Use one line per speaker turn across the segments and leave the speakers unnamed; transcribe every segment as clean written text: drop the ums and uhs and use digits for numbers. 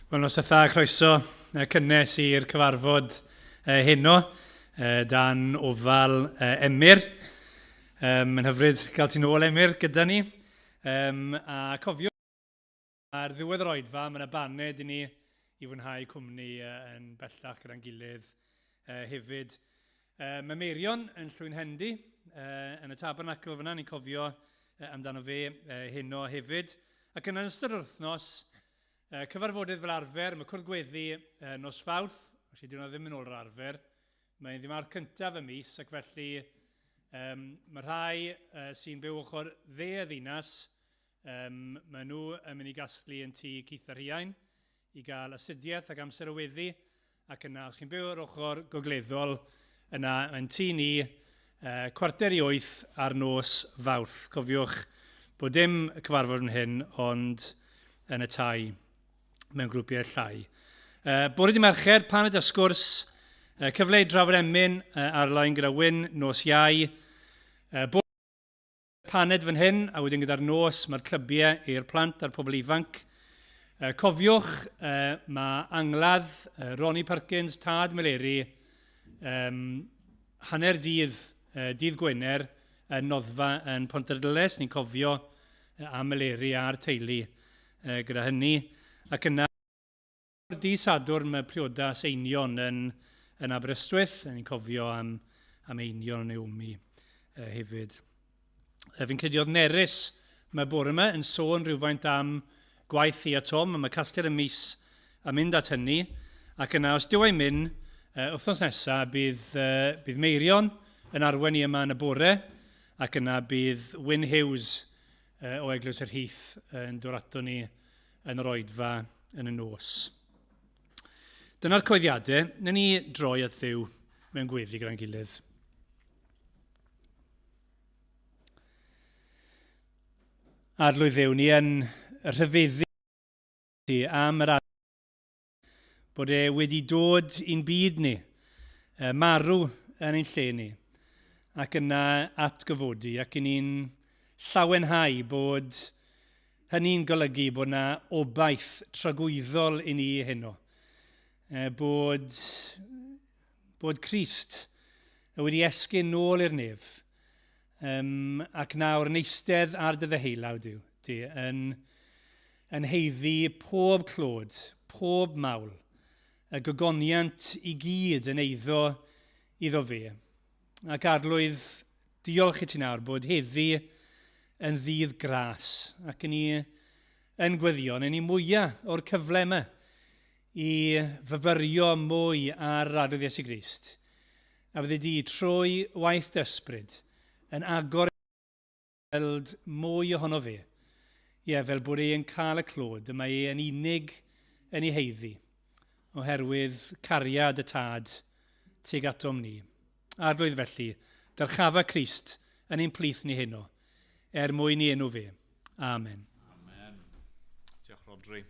Wel, noswaith dda, croeso cynnes i'r cyfarfod heno dan ofal Emyr. Mae'n hyfryd gael ti'n ôl, Emyr, gyda ni. A cofio, ar ddiwedd yr oedfa, mae yna baned i ni i fwynhau cwmni yn bellach gyda'n gilydd hefyd. Mae Meirion yn Llwynhendy, yn y tabernacl fyna, ni'n cofio amdano fe heno hefyd. Ac yn ystod yr wythnos, Cyfarfodydd fel arfer, mae cwrdd gweddi nos Fawrth, felly dyw hwnna ddim yn ôl yr arfer. Mae'n ddydd Mawrth cyntaf y mis ac felly um, mae rhai sy'n byw ochr dde y ddinas, um, maen nhw yn mynd i gasglu yn tŷ Keith a Rhiain i gael astudiaeth ac amser o weddi ac yna os chi'n byw ar ochr gogleddol yna yn tŷ ni 7:45 ar nos Fawrth. Cofiwch bod dim cyfarfod yn hyn ond yn y tai mewn grwpiau llai. Bore di Mercher, paned a sgwrs, cyfle i drafod emyn ar-lein gyda Wyn nos Iau. Paned fan hyn, a wedyn gyda'r nos mae'r clybiau i'r plant a'r pobl ifanc. Cofiwch, mae angladd Ronnie Perkins, tad Meleri, hanner dydd, dydd Gwener, yn Noddfa yn Pontarddulais. Ni'n cofio am Meleri a'r teulu gyda hynny. Ac yna, Dydd Sadwrn mae priodas Einion yn, yn Aberystwyth, a ni'n cofio am, am Einion a Naomi hefyd. Fi'n credu oedd Nerys mae bore yma yn sôn rhywfaint am gwaith hi a Tom, am y casgliad y mis a mynd at hynny. Ac yna, os dyw e'n mynd, wythnos nesaf bydd, bydd Meirion yn arwain ni yma yn y bore, ac yna bydd Wyn Hughes o Eglwys yr Heath yn dod ato ni yn yr oedfa yn y nos. Dyna'r coeddiadau. Newn ni droi at Dduw mewn gweddi gyda'n gilydd. Arglwydd Dduw, ni yn rhyfeddu ti am yr bod e wedi dod i'n byd ni, marw yn ein lle ni, ac yna atgyfodi, ac i ni'n llawenhau bod hynny'n golygu bod yna obaith tragwyddol i ni heno. Bod, bod Crist wedi esgyn nôl i'r nef, um, ac nawr yn eistedd ar dy ddeheulaw, Duw, di, yn, yn haeddu pob clod, pob mawl, y gogoniant i gyd yn eiddo iddo fe. Ac Arglwydd, diolch i ti nawr bod heddi yn ddydd gras, ac yn ni yn gweddio, yn ni mwyaf o'r cyfle yma i fyfyrio mwy ar Arglwydd Iesu Grist. A fyddi di trwy waith d'ysbryd yn agor weld mwy ohono fe. Ie, fel bod e yn cael y clod, y mae e yn unig yn ei haeddu, oherwydd cariad y Tad tuag atom ni. Arglwydd felly, dyrchafa Crist yn ein plith ni heno, er mwyn i enw fe. Amen.
Amen. Diolch, Rhodri.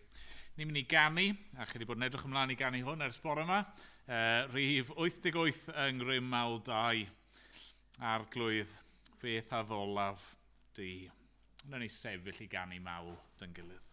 Ni'n mynd i ganu, a chi wedi bod yn edrych ymlaen i ganu hwn ers bore yma, rhif 88 yng Ngrym Mawl 2. Arglwydd, beth a ddolaf di. Wnawn ni sefyll i ganu mawl dy'n gilydd.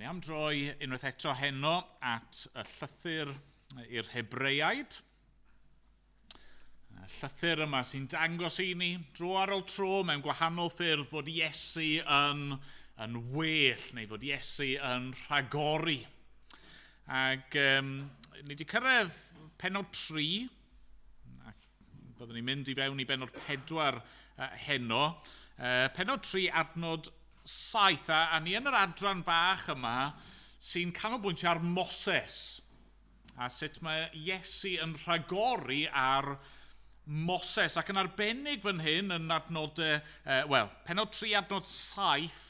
Ni am droi unwaith eto heno at y llythyr i'r Hebreaid. Y llythyr yma sy'n dangos i ni dro ar ôl tro mewn gwahanol ffyrdd bod Iesu yn well neu fod Iesu yn rhagori. Ac ni wedi cyrraedd pennod 3, ac byddwn ni'n mynd i fewn i bennod 4 heno. Pennod 3 adnod 7, a ni yn yr adran bach yma sy'n canolbwyntio ar Moses, a sut mae Iesu yn rhagori ar Moses, ac yn arbennig fan hyn yn adnodau, pennod 3 adnod 7,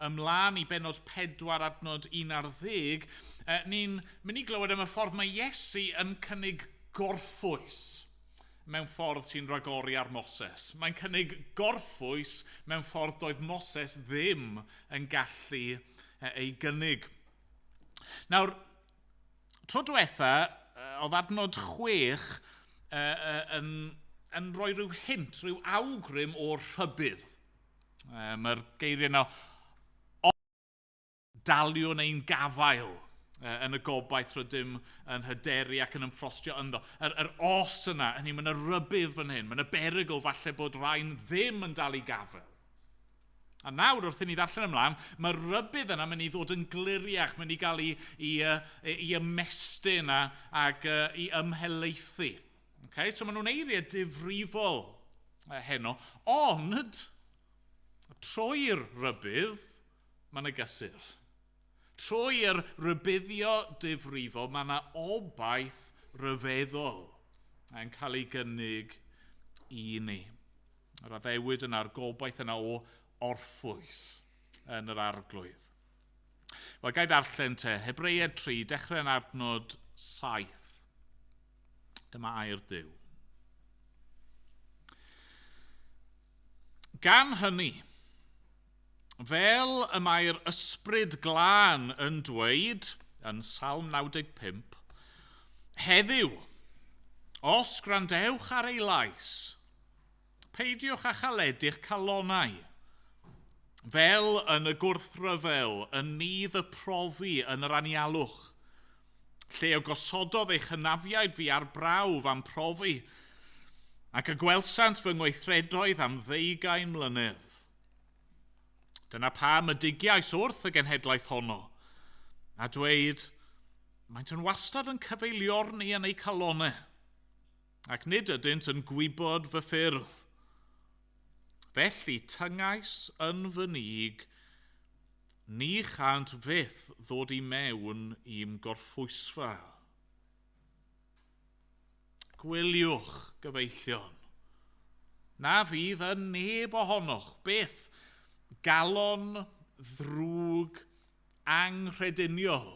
ymlaen i bennod 4 adnod 11, ni'n mynd i glywed am y ffordd mae Iesu yn cynnig gorffwys mewn ffordd sy'n rhagori ar Moses. Mae'n cynnig gorffwys mewn ffordd doedd Moses ddim yn gallu ei gynnig. Nawr, tro diwetha, oedd adnod 6 yn rhoi rhyw hint, rhyw awgrym o'r rhybudd. Mae'r geiriau yna, daliwn ein gafael yn y gobaith rydym yn hyderu ac yn ymffrostio ynddo. Yr os yna, hynny, mae yna rybudd fan hyn, mae yna berygl falle bod rhain ddim yn dal i gafael. A nawr, wrth i ni ddarllen ymlaen, mae rybudd yna mynd i ddod yn gliriach, mynd i gael i ymestyn ac i ymhelaethu. Okay? So maen nhw'n eiriau difrifol heno, ond trwy'r rybudd, mae yna gysur. Trwy'r rybuddio difrifol, mae yna obaith ryfeddol yn cael ei gynnig i ni. Yr addewid yna'r gobaith yna o orffwys yn yr arglwydd. Wel, gai ddarllen te, Hebreaid 3, dechrau yn adnod 7. Dyma air Duw. Gan hynny, fel y mae'r ysbryd glân yn dweud yn Salm 95, heddiw, os gwrandewch ar ei lais, peidiwch â chaledu'ch calonnau, fel yn y gwrthryfel, yn nydd y profi yn yr anialwch, lle y gosododd eich hynafiaid fi ar brawf am profi, ac y gwelsant fy ngweithredoedd am 20 mlynedd. Dyna pam y digiais wrth y genhedlaeth honno, a dweud, maent yn wastad yn cyfeiliorni yn eu calonnau, ac nid ydynt yn gwybod fy ffyrdd. Felly tyngais yn fy nig, ni chant fyth ddod i mewn i'm gorffwysfa. Gwyliwch, gyfeillion, na fydd yn neb ohonoch byth galon ddrwg anghrediniol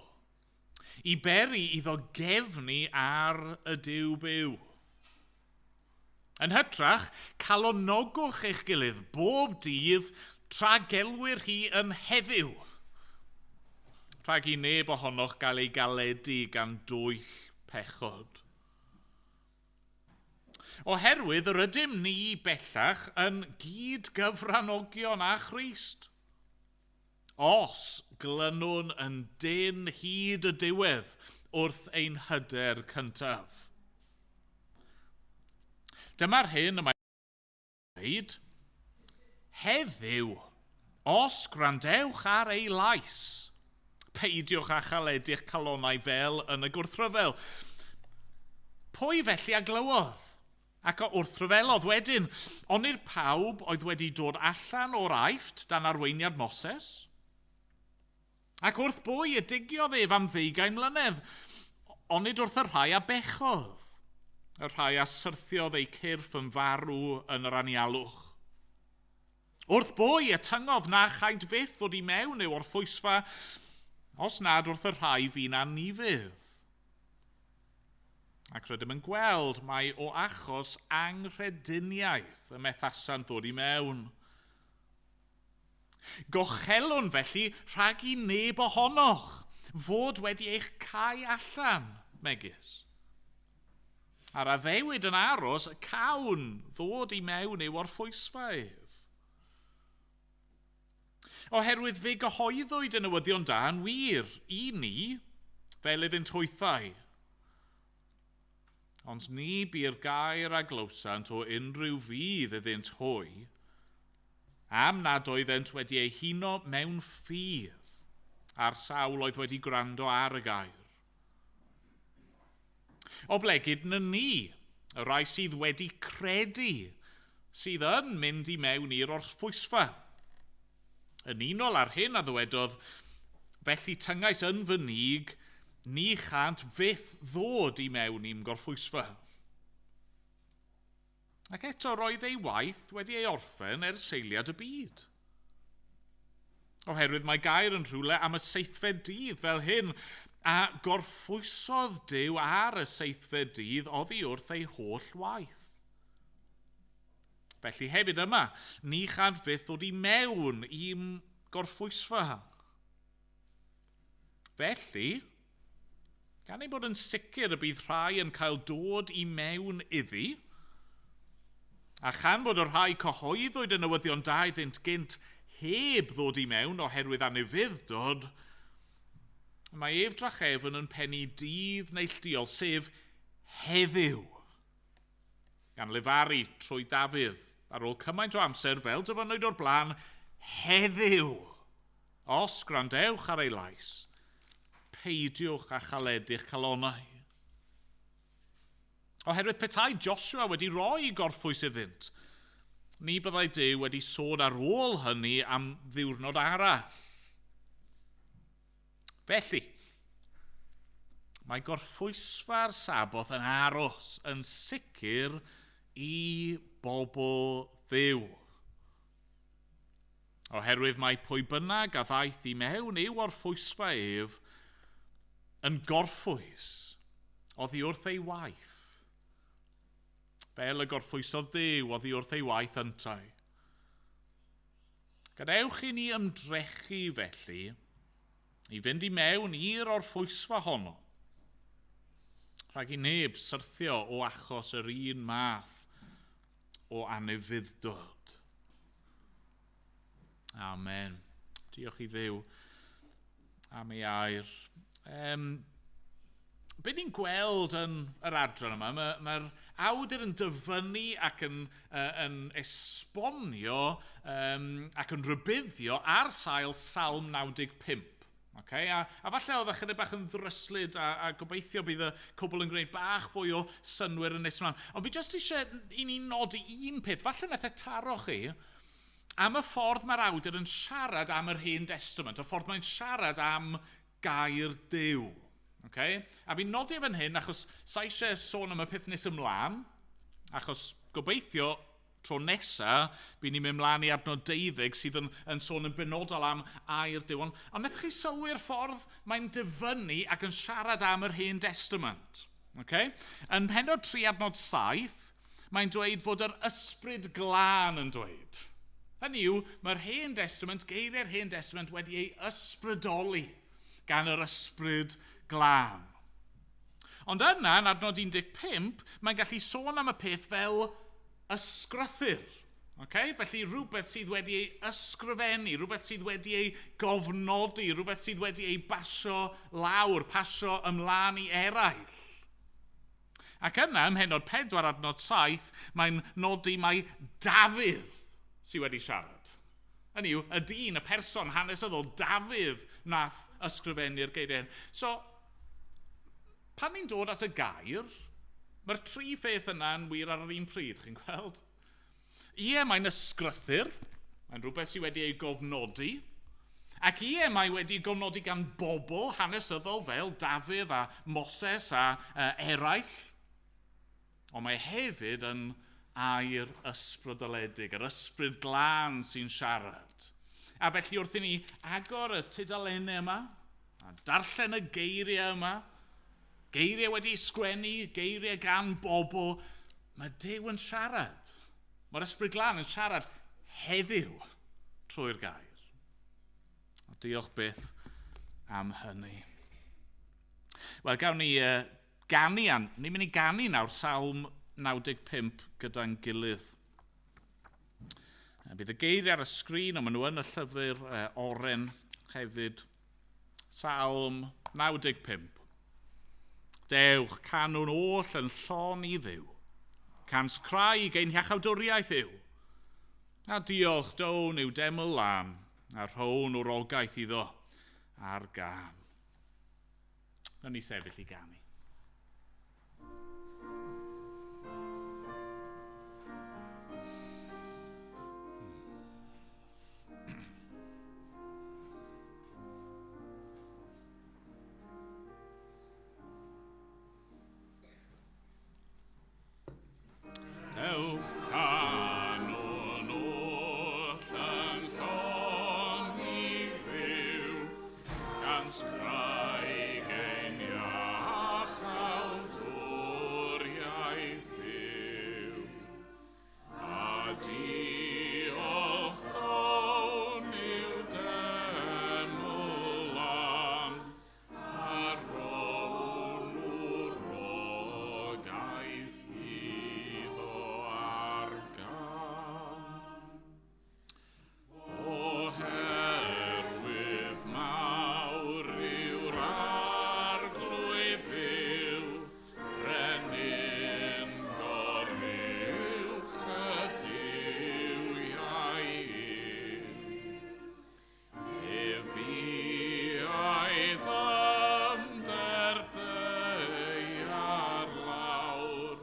i beri iddo gefnu ar y Duw byw. Yn hytrach, calonogwch eich gilydd bob dydd tra gelwir hi yn heddiw, rhag i neb ohonoch gael ei galedu gan dwyll pechod. Oherwydd yr ydym ni bellach yn gyd-gyfranogion â Christ. Os glynwn yn dyn hyd y diwedd wrth ein hyder cyntaf. Dyma'r hyn y mae'n dweud, heddiw, os gwrandewch ar ei lais, peidiwch â chaledu'ch calonnau fel yn y gwrthryfel. Pwy felly a glywodd? Ac o wrthryfelodd wedyn, onid pawb oedd wedi dod allan o'r Aifft dan arweiniad Moses? Ac wrth bwy y digiodd ef am 20 mlynedd, onid wrth y rhai a bechodd, y rhai a syrthiodd eu cyrff yn farw yn yr anialwch. Wrth bwy y tyngodd na chaent fyth ddod i mewn i'w orffwysfa, os nad wrth y rhai fu'n anufudd. Ac rydym yn gweld mai o achos anghrediniaeth y methasant ddod i mewn. Gochelwn felly rhag i neb ohonoch fod wedi eich cau allan, megis. A'r addewid yn aros, cawn ddod i mewn i'w orffwysfa ef. Oherwydd fe gyhoeddwyd y newyddion da yn wir i ni, fel iddynt hwythau. Ond ni bu'r gair a glywsant o unrhyw fudd iddynt hwy, am nad oeddent wedi eu huno mewn ffydd a'r sawl oedd wedi gwrando ar y gair. Oblegid na ni, y rhai sydd wedi credu, sydd yn mynd i mewn i'r orffwysfa. Yn unol ar hyn a ddywedodd, felly tyngais yn fy nig, ni chant fyth ddod i mewn i'm gorffwysfa. Ac eto roedd ei waith wedi ei orffen er seiliad y byd. Oherwydd mae gair yn rhywle am y seithfed dydd fel hyn, a gorffwysodd Duw ar y seithfed dydd oddi wrth ei holl waith. Felly hefyd yma, ni chant fyth ddod i mewn i'm gorffwysfa. Felly, gan ei bod yn sicr y bydd rhai yn cael dod i mewn iddi, a chan fod y rhai cyhoeddwyd y newyddion da iddynt gynt heb ddod i mewn oherwydd anufudd-dod, mae ef drachefn yn pennu dydd neilltuol, sef heddiw, gan lefaru trwy Dafydd ar ôl cymaint o amser fel dyfynnwyd o'r blaen, heddiw. Os gwrandewch ar ei lais, peidiwch â chaledu'ch calonnau. Oherwydd petai Joshua wedi rhoi gorffwys iddynt, ni byddai Duw wedi sôn ar ôl hynny am ddiwrnod arall. Felly, mae gorffwysfa'r Saboth yn aros yn sicr i bobl Dduw. Oherwydd mae pwy bynnag a ddaeth i mewn i'w orffwysfa ef yn gorffwys oddi wrth ei waith, fel y gorffwysodd Duw oddi wrth ei waith yntau. Gadewch i ni ymdrechu felly i fynd i mewn i'r orffwysfa honno, rhag i neb syrthio o achos yr un math o anufudd-dod. Amen. Diolch i Dduw am ei air. Be ni'n gweld yn yr adran yma, mae'r awdur yn dyfynnu ac yn esbonio ac yn rhybuddio ar sail Salm 95. Okay? A falle oedd ychydig bach yn ddryslyd a gobeithio bydd y cwbl yn gwneud bach fwy o synnwyr yn nes ymlaen. Ond fi jyst eisiau i ni nodi un peth, falle nath e taro chi, am y ffordd mae'r awdur yn siarad am yr Hen Testament, y ffordd mae'n siarad am gair Duw. Okay? A fi'n nodi fan hyn achos sa eisiau sôn am y peth nes ymlaen, achos gobeithio tro nesa, bydd ni'n mynd mlaen i adnod 12 sydd yn sôn yn benodol am air Duw. Ond wnaethoch chi sylwi'r ffordd mae'n dyfynnu ac yn siarad am yr Hen Testament. Okay? Yn pennod 3 adnod 7, mae'n dweud fod yr ysbryd glân yn dweud. Hynny yw, mae'r Hen Testament, geiriau'r Hen Testament wedi ei ysbrydoli gan yr ysbryd glân. Ond yna, yn adnod 15, mae'n gallu sôn am y peth fel ysgrythur. Okay? Felly rhywbeth sydd wedi ei ysgrifennu, rhywbeth sydd wedi ei gofnodi, rhywbeth sydd wedi ei basio lawr, pasio ymlaen i eraill. Ac yna, ym mhennod 4 adnod 7, mae'n nodi mai Dafydd sydd wedi siarad. Hynny yw, y dyn, y person hanesyddol, Dafydd, nath ysgrifennu'r geiriau hyn. So, pan ni'n dod at y gair, mae'r tri pheth yna yn wir ar yr un pryd, chi'n gweld? Ie, mae'n ysgrythur, mae'n rhywbeth sydd wedi ei gofnodi, ac ie, mae wedi ei gofnodi gan bobl hanesyddol fel Dafydd a Moses a eraill, ond mae hefyd yn air ysbrydoledig, yr ysbryd glân sy'n siarad. A felly wrth i ni agor y tudalennau yma, a darllen y geiriau yma, geiriau wedi sgwennu, geiriau gan bobl, mae Duw yn siarad. Mae'r ysbryd glân yn siarad heddiw trwy'r gair. A diolch byth am hynny. Wel, gawn ni ganu, ni'n mynd i ganu nawr Salm 95 gyda'n gilydd. Bydd y geiriau ar y sgrin, ond maen nhw yn y llyfr oren hefyd. Salm 95. Dewch, canwn oll yn llon i Dduw. Cans craig ein hiachawdwriaeth yw. A diolch down yw deml lan, a rhown wrogaeth iddo ar gân. Nawn ni sefyll i ganu. Dewch canwn oll yn llon i Dduw, gan sgraig ein iachawdwriaeth yw. A diolch down i'w deml lan, a rown wrogaeth iddo ar gân. Oherwydd mawr yw'r Arglwydd Dduw, brenin goruwch y duwiau yw. Ef buai ddyfnder daear lawr,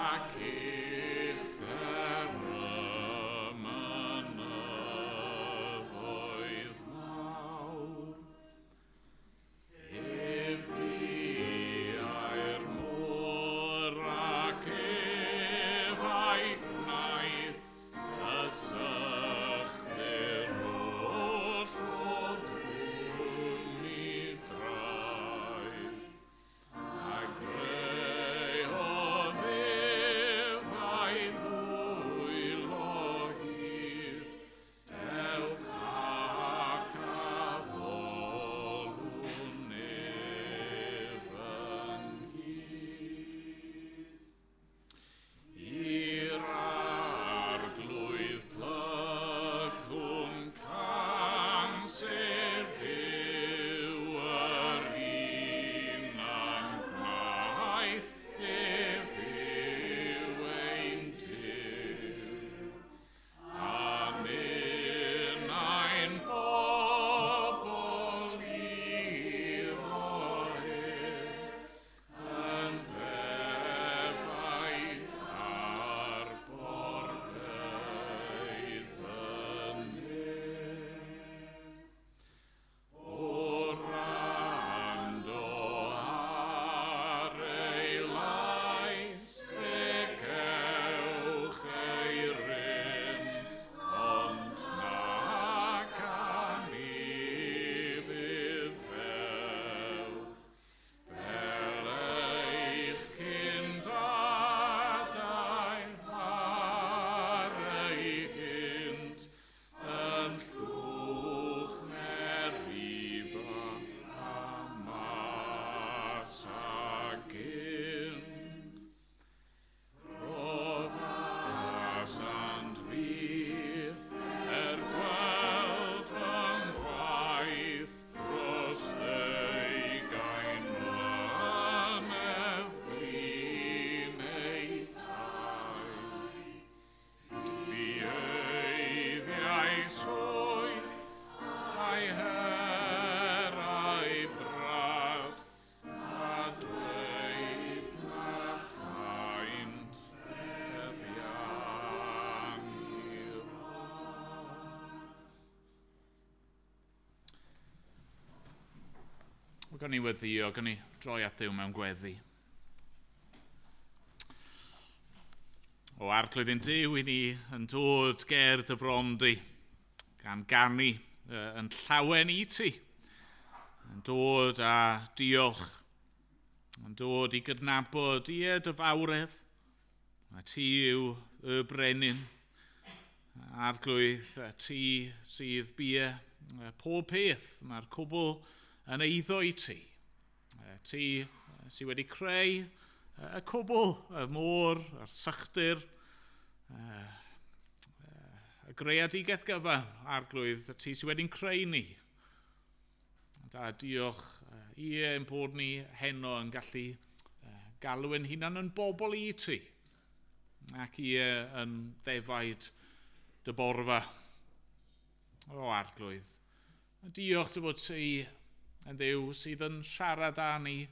ac uchder y mynyddoedd mawr. Ef buai'r môr ac ef a'i gwnaeth, y sychdir oll o dwm i draeth. A greodd ef a'i ddwylo hyd, dewch ac addolwn ef ynghyd. I'r Arglwydd plygwn can, sef yw yr un a'n gwnaeth, ef yw ein Duw. A ninnau'n bobl iddo ef, yn ddefaid ar borfeydd y nef. O wrando ar ei lais, fe gewch ei rym, ond nac anufudd ewch. Fel eich cyndadau ar ei hynt, yn llwch Meriba a Masa gynt. Rhoddasant fi er gweld fy ngwaith dros ddeugain mlynedd blin eu taith. Fi eiddiais hwy a'i her a'i brad, a dweud na chaent gyfiawnder. Wel, gawn ni weddïo, gawn ni droi at Dduw mewn gweddi. O Arglwydd ein Duw, i ni yn dod ger dy fron di, gan ganu yn llawen i ti, yn dod â diolch, yn dod i gydnabod ie dy fawredd, a ti yw y brenin, Arglwydd, ti sydd bia pob peth, mae'r cwbl yn eiddo i ti. Ti sydd wedi creu y cwbl, y môr, a'r sychdir, Y greadigaeth gyfan, Arglwydd, y ti sydd wedi'n creu ni. Dad, diolch i ein bod ni heno yn gallu galw ein hunan yn bobl i ti, ac ie yn ddefaid dy borfa. O, Arglwydd, diolch dy fod ti yn Dduw sydd yn siarad â ni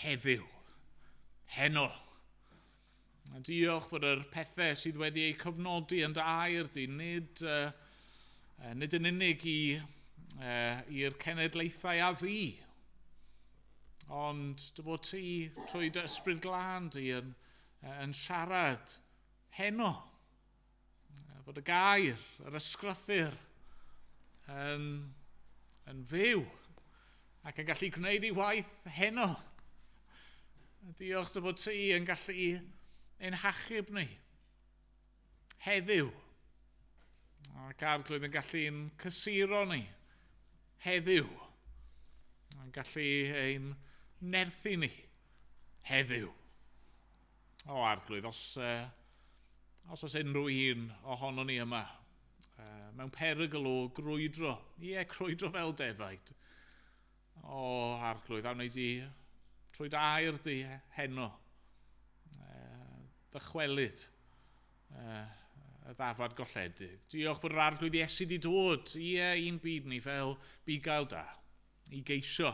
heddiw, heno. A diolch fod yr pethau sydd wedi eu cofnodi yn dy air di, nid yn unig i'r cenedlaethau a fi, ond dy fod ti trwy dy Ysbryd Glân di yn siarad heno. Fod y gair, yr ysgrythur, yn fyw ac yn gallu gwneud ei waith heno. Diolch dy fod ti yn gallu ein hachub ni heddiw. Ac Arglwydd yn gallu'n cysuro ni heddiw. Yn gallu ein nerthu ni heddiw. O, Arglwydd, os oes unrhyw un ohono ni yma, mewn perygl o grwydro, ie, crwydro fel defaid. O, Arglwydd, a wneud i trwy dy air di heno, ddychwelyd y ddafad golledig. Diolch bod yr Arglwydd Iesu wedi dod, ie, i'n byd ni fel bugail da, i geisio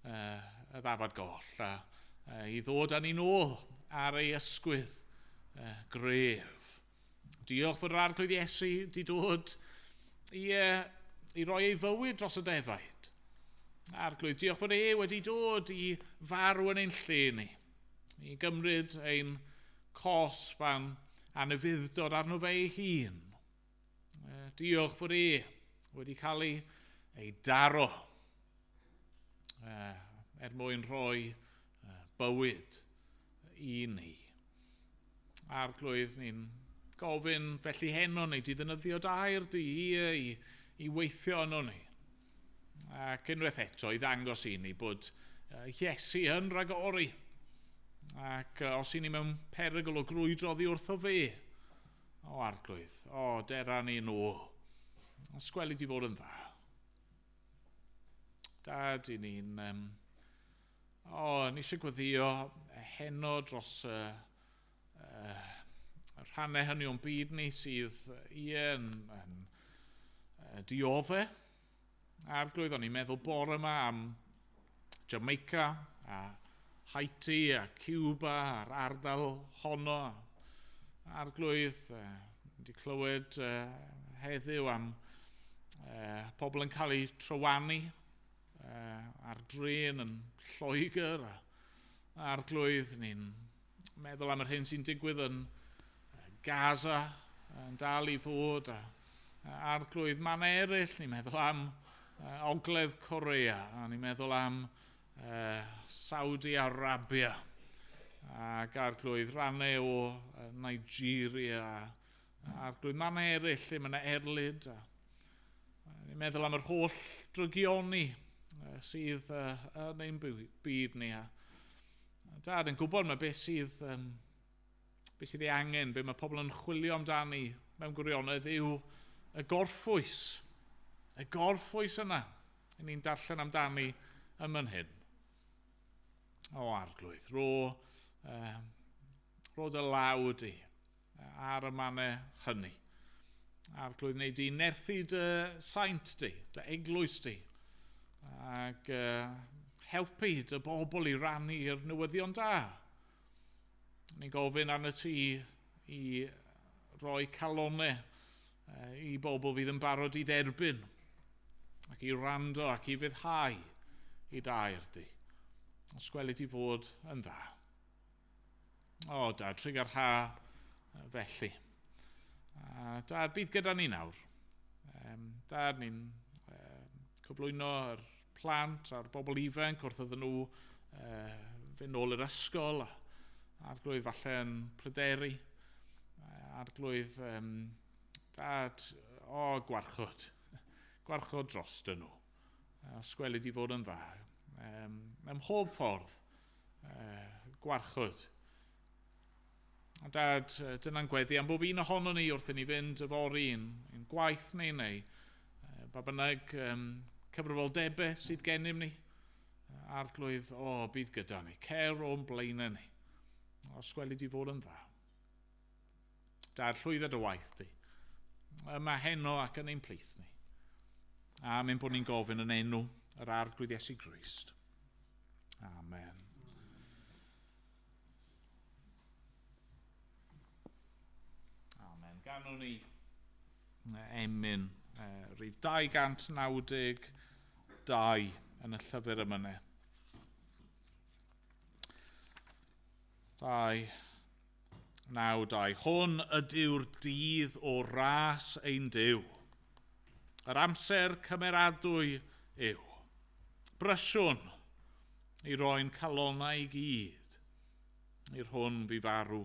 y ddafad goll, a i ddod â ni'n ôl ar ei ysgwydd gref. Diolch bod yr Arglwydd Iesu wedi dod i roi ei fywyd dros y defaid. Arglwydd, diolch bod e wedi dod i farw yn ein lle ni, i gymryd ein cosb a'n anufudd-dod arno fe ei hun. Diolch bod e wedi cael ei daro er mwyn rhoi bywyd i ni. Arglwydd, ni'n gofyn felly heno ni, di ddefnyddio dy air di i weithio yno ni. Ac unwaith eto i ddangos i ni bod Iesu yn rhagori. Ac os i ni mewn perygl o grwydro oddi wrtho fe, o Arglwydd, o, dera ni nôl. Os gweli di fod yn dda. Dad, i ni'n... ni eisiau gweddio heno dros y rhannau hynny o'n byd ni sydd ie yn diodde. Arglwydd, o'n i'n meddwl bore yma am Jamaica a Haiti a Cuba a'r ardal honno. Arglwydd, wedi clywed heddiw am pobl yn cael eu trywanu ar drên yn Lloegr. Arglwydd, ni'n meddwl am yr hyn sy'n digwydd yn Gaza, yn dal i fod. Arglwydd, mannau eraill, ni'n meddwl am Ogledd Corea, a ni'n meddwl am Saudi Arabia, ac Arglwydd, rhannau o Nigeria, Arglwydd, mannau eraill lle mae yna erlid. Ni'n meddwl am yr holl drygioni sydd yn ein byd ni. Dad, yn gwybod mae beth sydd ei angen, beth mae pobl yn chwilio amdani mewn gwirionedd yw y gorffwys. Y gorffwys yna, ni'n darllen amdani yn fan hyn. O, Arglwydd, rho dy law di ar y mannau hynny. Arglwydd, wneud di nerthu dy saint di, dy eglwys di, ac helpu dy bobl i rannu'r newyddion da. Ni'n gofyn arno ti i roi calonnau i bobl fydd yn barod i dderbyn ac i wrando ac i fyddhau i dair di. Os gweli ti fod yn dda. O, Dad, trugarha felly. Dad, bydd gyda ni nawr. Dad, ni'n cyflwyno yr plant a'r bobl ifanc wrth iddyn nhw fynd nôl i'r ysgol. Arglwydd falle yn pryderu. Arglwydd, Dad, o, gwarchod. Gwarchod dros dyn nhw. Os gweli di fod yn dda. Ym mhob ffordd, gwarchod. A Dad, dyna'n gweddi am bob un ohonon ni wrth i ni fynd yfory i'n gwaith ni, neu ba bynnag cyfrifoldebau sydd gennym ni. Arglwydd, o, bydd gyda ni. Cer o'n blaenau ni. Os gweli di fod yn dda. Dad, llwydda dy waith di. Yma heno ac yn ein plith ni. A mynd bod ni'n gofyn yn enw yr Arglwydd Iesu Grist. Amen. Amen. Ganwn ni emyn rhif 292 yn y llyfr emynau. 292. Hwn ydyw'r dydd o ras ein Duw. Yr amser cymeradwy yw. Brysiwn i roi'n calonnau i gyd i'r hwn fu farw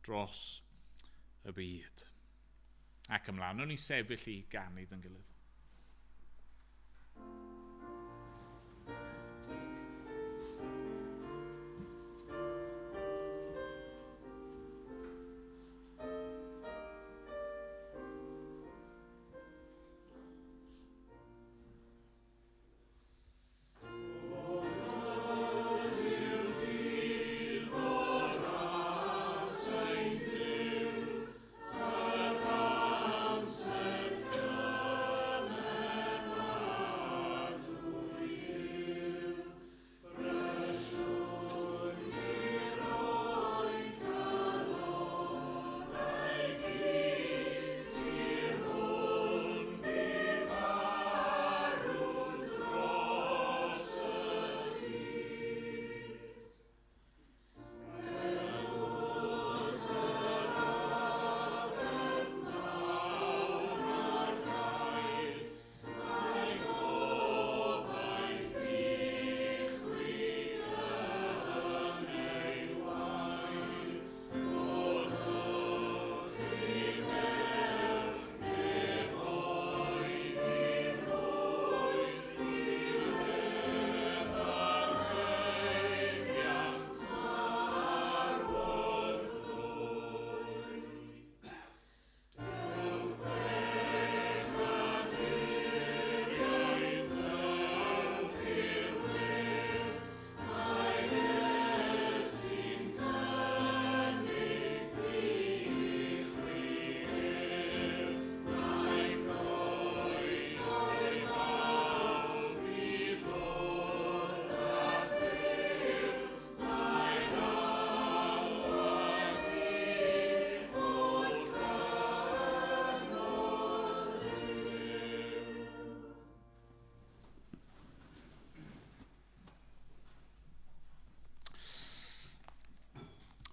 dros y byd. Ac ymlaen, o'n i sefyll i ganu dyn gilydd.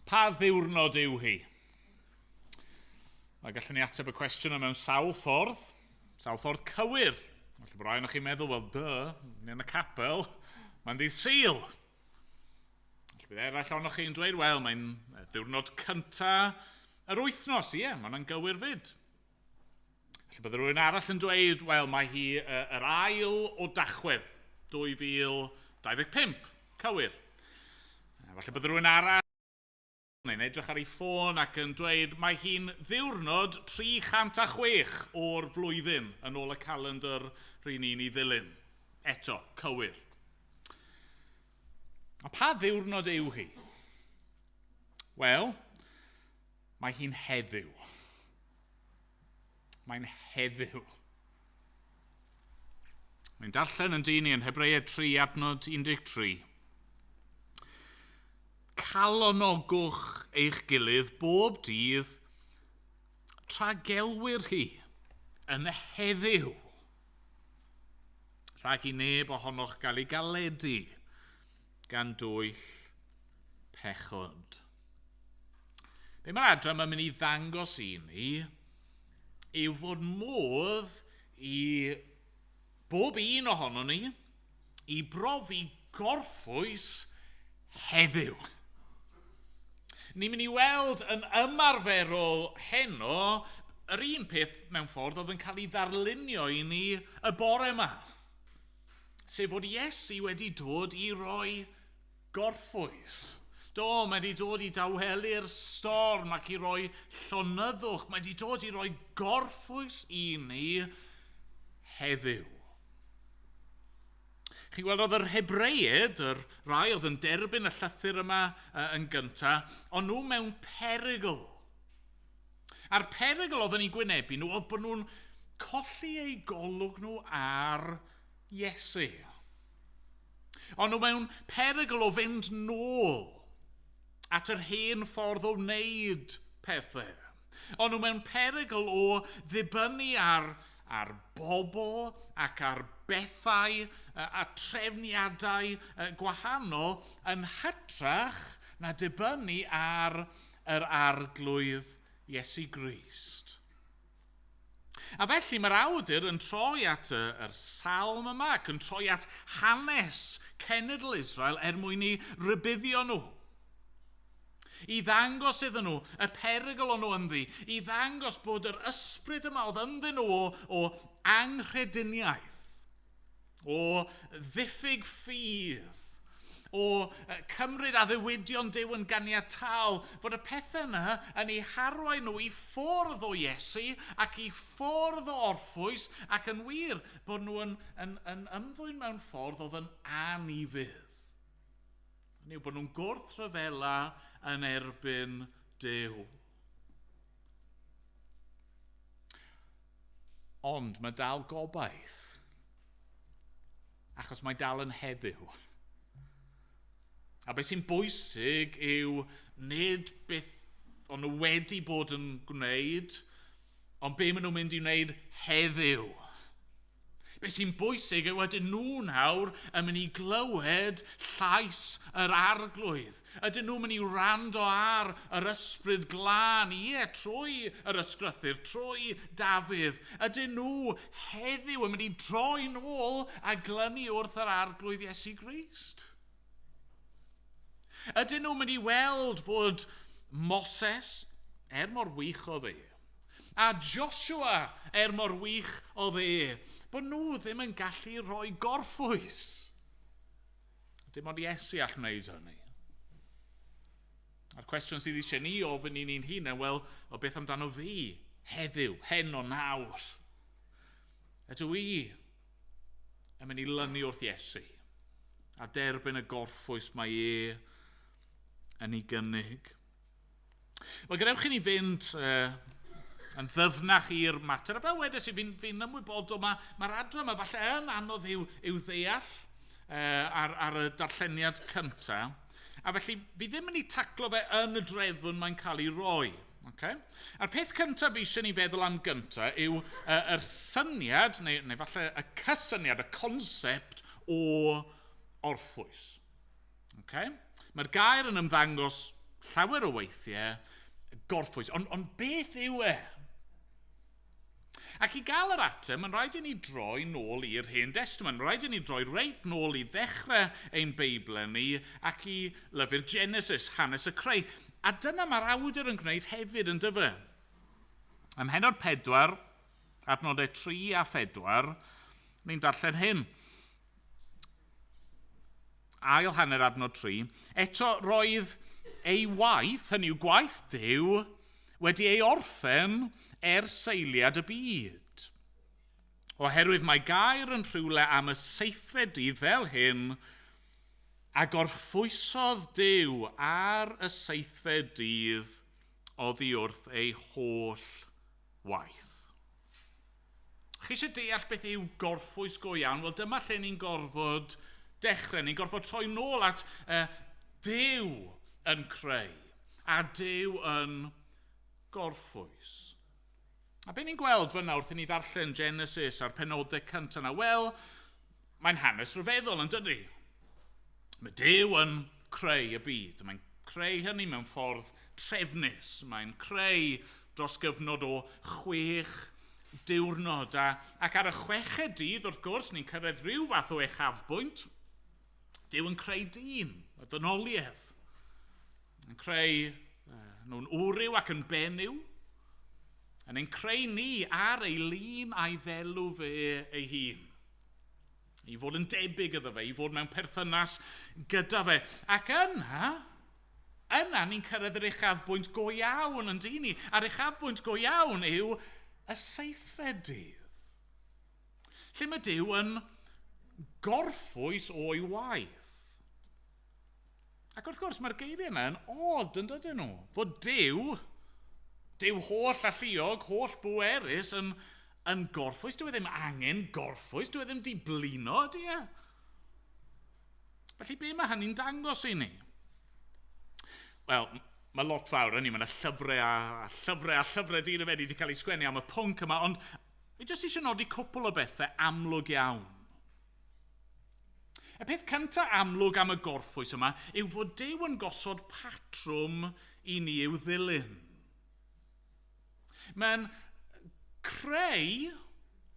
Pa ddiwrnod yw hi? A gallwn ni ateb y cwestiwn yma mewn sawl ffordd cywir. Felly bod rai ohonoch chi'n meddwl, wel, dy, ni yn y capel, mae'n ddydd Sul. Felly bydd eraill ohonoch chi'n dweud, wel, mae'n ddiwrnod cynta yr wythnos, ie, mae'n gywir fyd. Felly bydd rhywun arall yn dweud, wel, mae hi yr ail o Dachwedd 2025, cywir. Felly bydd rhywun arall neu'n edrych ar ei ffôn ac yn dweud mae hi'n ddiwrnod 306 o'r flwyddyn yn ôl y calendr ry'n ni'n ei ddilyn. Eto, cywir. A pa ddiwrnod yw hi? Wel, mae hi'n heddiw. Mae'n heddiw. Mae'n darllen yn dyn ni yn Hebreaid 3 adnod 13. Calonogwch eich gilydd bob dydd tra gelwir hi yn heddiw. Rhag i neb ohonoch gael ei galedu gan dwyll pechod. Be mae'r adran mae'n mynd i ddangos i ni yw fod modd i bob un ohonon ni i brofi gorffwys heddiw. Ni'n mynd i weld yn ymarferol heno yr un peth mewn ffordd oedd yn cael ei ddarlunio i ni y bore yma. Sef fod Iesu wedi dod i roi gorffwys. Do, mae wedi dod i dawelu'r storm ac i roi llonyddwch. Mae wedi dod i roi gorffwys i ni heddiw. Chi'n gweld oedd yr Hebreaid, yr rai oedd yn derbyn y llythyr yma yn gyntaf, ond nhw mewn perygl. A'r perygl oedd yn eu gwynebu nhw oedd bod nhw'n colli eu golwg nhw ar Iesu. Ond nhw mewn perygl o fynd nôl at yr hen ffordd o wneud pethau. Ond nhw mewn perygl o ddibynnu ar bobl ac ar bethau a trefniadau gwahanol yn hytrach na dibynnu ar yr Arglwydd Iesu Grist. A felly mae'r awdur yn troi at yr salm yma ac yn troi at hanes cenedl Israel er mwyn i rybuddio nhw. I ddangos iddyn nhw y perygl o'n nhw ynddi, i ddangos bod yr ysbryd yma oedd ynddyn nhw o anghrediniaeth, o ddiffyg ffydd, o cymryd addewidion Duw yn ganiataol, fod y pethau yna yn eu harwain nhw i ffwrdd o Iesu ac i ffwrdd o orffwys ac yn wir bod nhw yn ymddwyn mewn ffordd oedd yn anufudd. Hynny yw bod nhw'n gwrthryfela yn erbyn Duw. Ond mae dal gobaith, achos mae dal yn heddiw. A beth sy'n bwysig yw nid beth o'n nhw wedi bod yn gwneud, ond be maen nhw'n mynd i wneud heddiw. Beth sy'n bwysig yw ydyn nhw nawr yn mynd i glywed llais yr Arglwydd. Ydyn nhw'n mynd i wrando ar yr ysbryd glân, ie, trwy yr ysgrythur, trwy Dafydd. Ydyn nhw heddiw yn mynd i droi nôl a glynu wrth yr Arglwydd Iesu Grist? Ydyn nhw'n mynd i weld fod Moses, er mor wych oedd e, a Joshua, er mor wych oedd e, bod nhw ddim yn gallu rhoi gorffwys. Dim ond Iesu all wneud hynny. A'r cwestiwn sydd eisiau ni ofyn i ni'n hunain, wel, o beth amdano fi heddiw, heno nawr? Ydw i yn mynd i lynu wrth Iesu a derbyn y gorffwys mae e yn ei gynnig? Wel, gadewch i ni fynd yn ddyfnach i'r mater. A fel wedes i, fi'n ymwybodol, mae'r adran yma falle yn anodd i'w ddeall ar y darlleniad cyntaf. A felly, fi ddim yn ei taclo fe yn y drefn mae'n cael ei roi. Okay? A'r peth cyntaf fi eisiau ni feddwl am gyntaf yw yr syniad, neu falle y cysyniad, y concept o orffwys. Okay? Mae'r gair yn ymddangos llawer o weithiau, gorffwys, ond beth yw e? Ac i gael yr ateb, mae'n rhaid i ni droi nôl i'r Hen Destament. Mae'n rhaid i ni droi reit nôl i ddechrau ein Beiblau ni ac i lyfr Genesis, hanes y creu. A dyna mae'r awdur yn gwneud hefyd yn dyfe. Ym mhennod 4, adnodau 3 a 4, ni'n darllen hyn. Ail hanner adnod 3, eto roedd ei waith, hynny yw gwaith Duw, wedi ei orffen er seiliad y byd. Oherwydd mae gair yn rhywle am y seithfed dydd fel hyn, a gorffwysodd Duw ar y seithfed dydd oddi wrth ei holl waith. Chi eisiau deall beth yw gorffwys go iawn? Wel, dyma lle ni'n gorfod dechrau. Ni'n gorfod troi nôl at Duw yn creu a Duw yn gorffwys. A be ni'n gweld fyna wrth i ni ddarllen Genesis a'r penodau cyntaf yna? Wel, mae'n hanes rhyfeddol yn dydy. Mae Duw yn creu y byd. Mae'n creu hynny mewn ffordd trefnus. Mae'n creu dros gyfnod o 6 diwrnod. Ac ar y chweched dydd, wrth gwrs, ni'n cyrraedd rhyw fath o uchafbwynt. Duw yn creu dyn, y ddynoliaeth. Yn creu nhw'n wryw ac yn benyw. Yn ein creu ni ar ei lun a'i ddelw fe ei hun. I fod yn debyg iddo fe, i fod mewn perthynas gyda fe. Ac yna, Yna ni'n cyrraedd yr uchafbwynt go iawn yn dyn ni. A'r uchafbwynt go iawn yw y seithfed dydd. Lle mae Duw yn gorffwys o'i waith. Ac wrth gwrs, mae'r geiriau yna yn od yn dydyn nhw. Fod Duw, Duw holl alluog, holl bwerus yn gorffwys. Dyw e ddim angen gorffwys, dyw e ddim di blino, ydy e? Felly be mae hynny'n dangos i ni? Wel, mae lot fawr yn ni, mae yna llyfrau a llyfrau a llyfrau di wedi cael ei sgwennu am y pwnc yma, ond fi jyst eisiau nodi cwpl o bethau amlwg iawn. Y peth cyntaf amlwg am y gorffwys yma yw fod Duw yn gosod patrwm i ni i'w ddilyn. Mae'n creu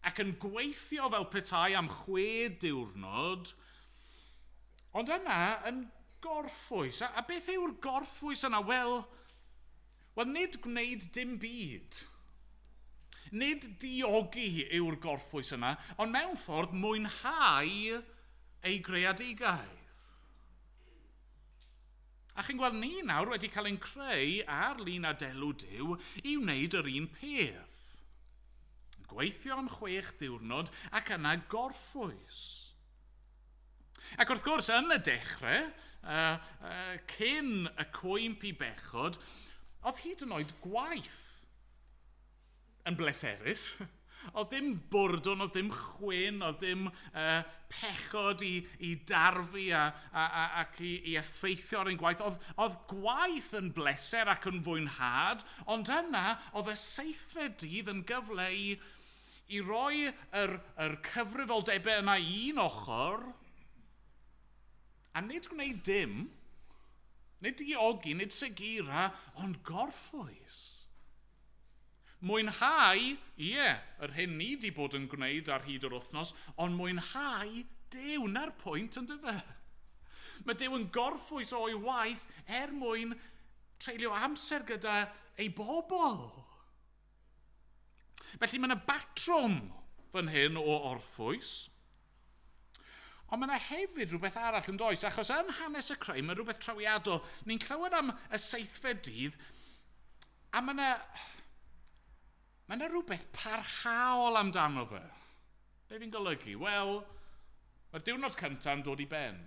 ac yn gweithio fel petai am 6 diwrnod, ond yna yn gorffwys. A beth yw'r gorffwys yna? Wel, nid gwneud dim byd. Nid diogi yw'r gorffwys yna, ond mewn ffordd mwynhau ei greadigaeth. A chi'n gweld ni nawr wedi cael ein creu ar lun a delw Duw i wneud yr un peth. Gweithio am 6 diwrnod ac yna gorffwys. Ac wrth gwrs, yn y dechrau, cyn y cwymp i bechod, oedd hyd yn oed gwaith yn bleserus. Oedd dim bwrdwn, oedd dim chwyn, oedd dim pechod i darfu ac i effeithio ar ein gwaith. Oedd gwaith yn bleser ac yn fwynhad, ond yna oedd y seithfed dydd yn gyfle i roi yr cyfrifoldebau yna i un ochr, a nid gwneud dim, nid diogi, nid segira, ond gorffwys. Mwynhau, ie, yr hyn ni wedi bod yn gwneud ar hyd yr wythnos, ond mwynhau Duw, na'r pwynt yn dyfe. Mae Duw yn gorffwys o'i waith er mwyn treulio amser gyda ei bobl. Felly mae yna batrwm fan hyn o orffwys. Ond mae yna hefyd rhywbeth arall yn does, achos yn hanes y creu mae rhywbeth trawiadol. Ni'n clywed am y seithfed dydd, a mae yna rhywbeth parhaol amdano fe. Be fi'n golygu? Wel, mae'r diwrnod cyntaf yn dod i ben.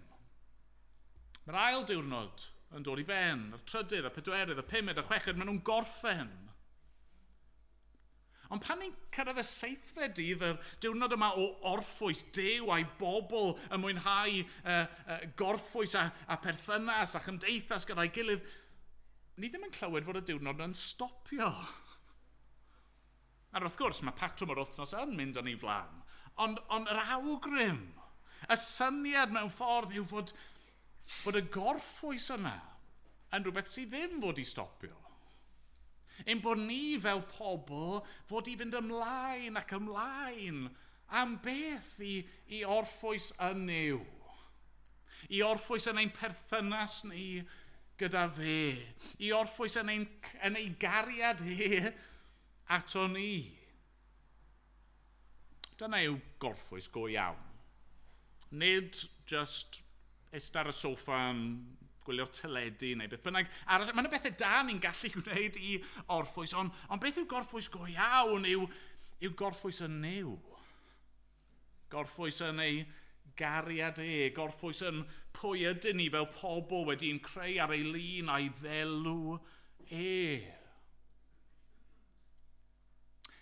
Mae'r ail diwrnod yn dod i ben. Y trydydd, y pedwerydd, y pumed, y chweched, maen nhw'n gorffen. Ond pan ni'n cyrraedd y seithfed dydd, yr diwrnod yma o orffwys, Duw a'i bobl yn mwynhau gorffwys a perthynas a chymdeithas gyda'i gilydd, ni ddim yn clywed fod y diwrnod yn stopio. A wrth gwrs, mae patrwm yr wythnos yn mynd yn ei flaen. Ond yr awgrym, y syniad mewn ffordd yw fod y gorffwys yna yn rhywbeth sydd ddim fod i stopio. Ein bod ni fel pobl fod i fynd ymlaen ac ymlaen am beth i orffwys yn Nuw. I orffwys yn ein perthynas ni gyda fe. I orffwys yn ei gariad e ato ni. Dyna yw gorffwys go iawn. Nid just ista ar y soffa yn gwylio'r teledu neu beth bynnag. Arall, mae yna bethau da ni'n gallu gwneud i orffwys, ond beth yw gorffwys go iawn yw gorffwys yn Nuw. Gorffwys yn ei gariad e, gorffwys yn pwy ydyn ni fel pobl wedi'n creu ar ei lun a'i ddelw e.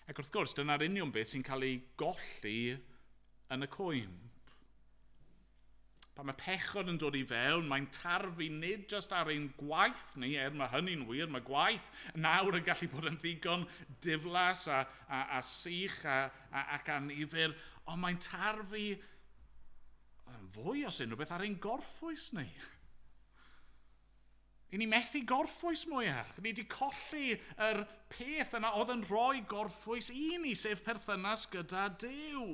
Ac wrth gwrs, dyna'r union beth sy'n cael ei golli yn y cwymp. Pan mae pechod yn dod i fewn, mae'n tarfu nid jyst ar ein gwaith ni, er mae hynny'n wir, mae gwaith nawr yn gallu bod yn ddigon diflas a sych ac annifyr, ond mae'n tarfu yn fwy os unrhyw beth ar ein gorffwys ni. I ni methu gorffwys mwyach. Ni wedi colli yr peth yna oedd yn rhoi gorffwys i ni, sef perthynas gyda Duw.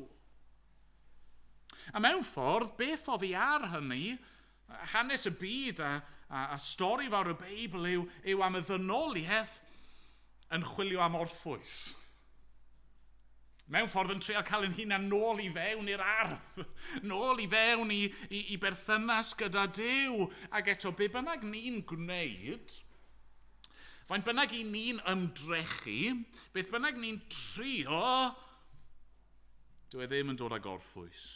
A mewn ffordd, beth oedd hi ar hynny, hanes y byd a stori fawr y Beibl yw am y ddynoliaeth yn chwilio am orffwys. Mewn ffordd yn treial cael ein hunan nôl i fewn i'r ardd, nôl i fewn i berthynas gyda Duw. Ac eto, be bynnag ni'n gwneud, faint bynnag i ni'n ymdrechu, beth bynnag ni'n trio, dyw e ddim yn dod â gorffwys.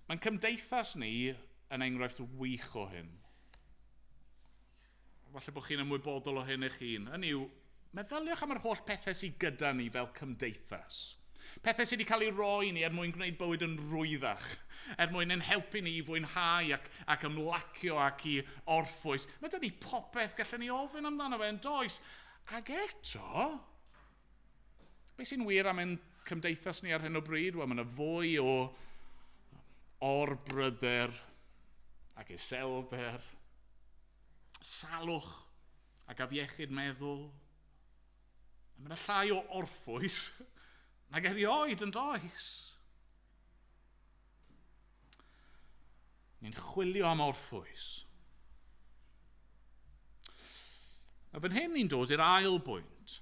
Mae'n cymdeithas ni yn enghraifft wych o hyn. Falle bod chi'n ymwybodol o hyn eich hun. Hynny yw, meddyliwch am yr holl pethau sydd gyda ni fel cymdeithas. Pethau sydd wedi cael eu roi ni er mwyn gwneud bywyd yn rwyddach, er mwyn ein helpu ni i fwynhau ac ymlacio ac i orffwys. Mae 'da ni popeth gallen ni ofyn amdano fe yn does. Ac eto, beth sy'n wir am ein cymdeithas ni ar hyn o bryd? Wel, mae yna fwy o orbryder ac iselder, salwch ac afiechyd meddwl. A mae yna llai o orffwys nag erioed yn does. Ni'n chwilio am orffwys. A fan hyn ni'n dod i'r ail bwynt.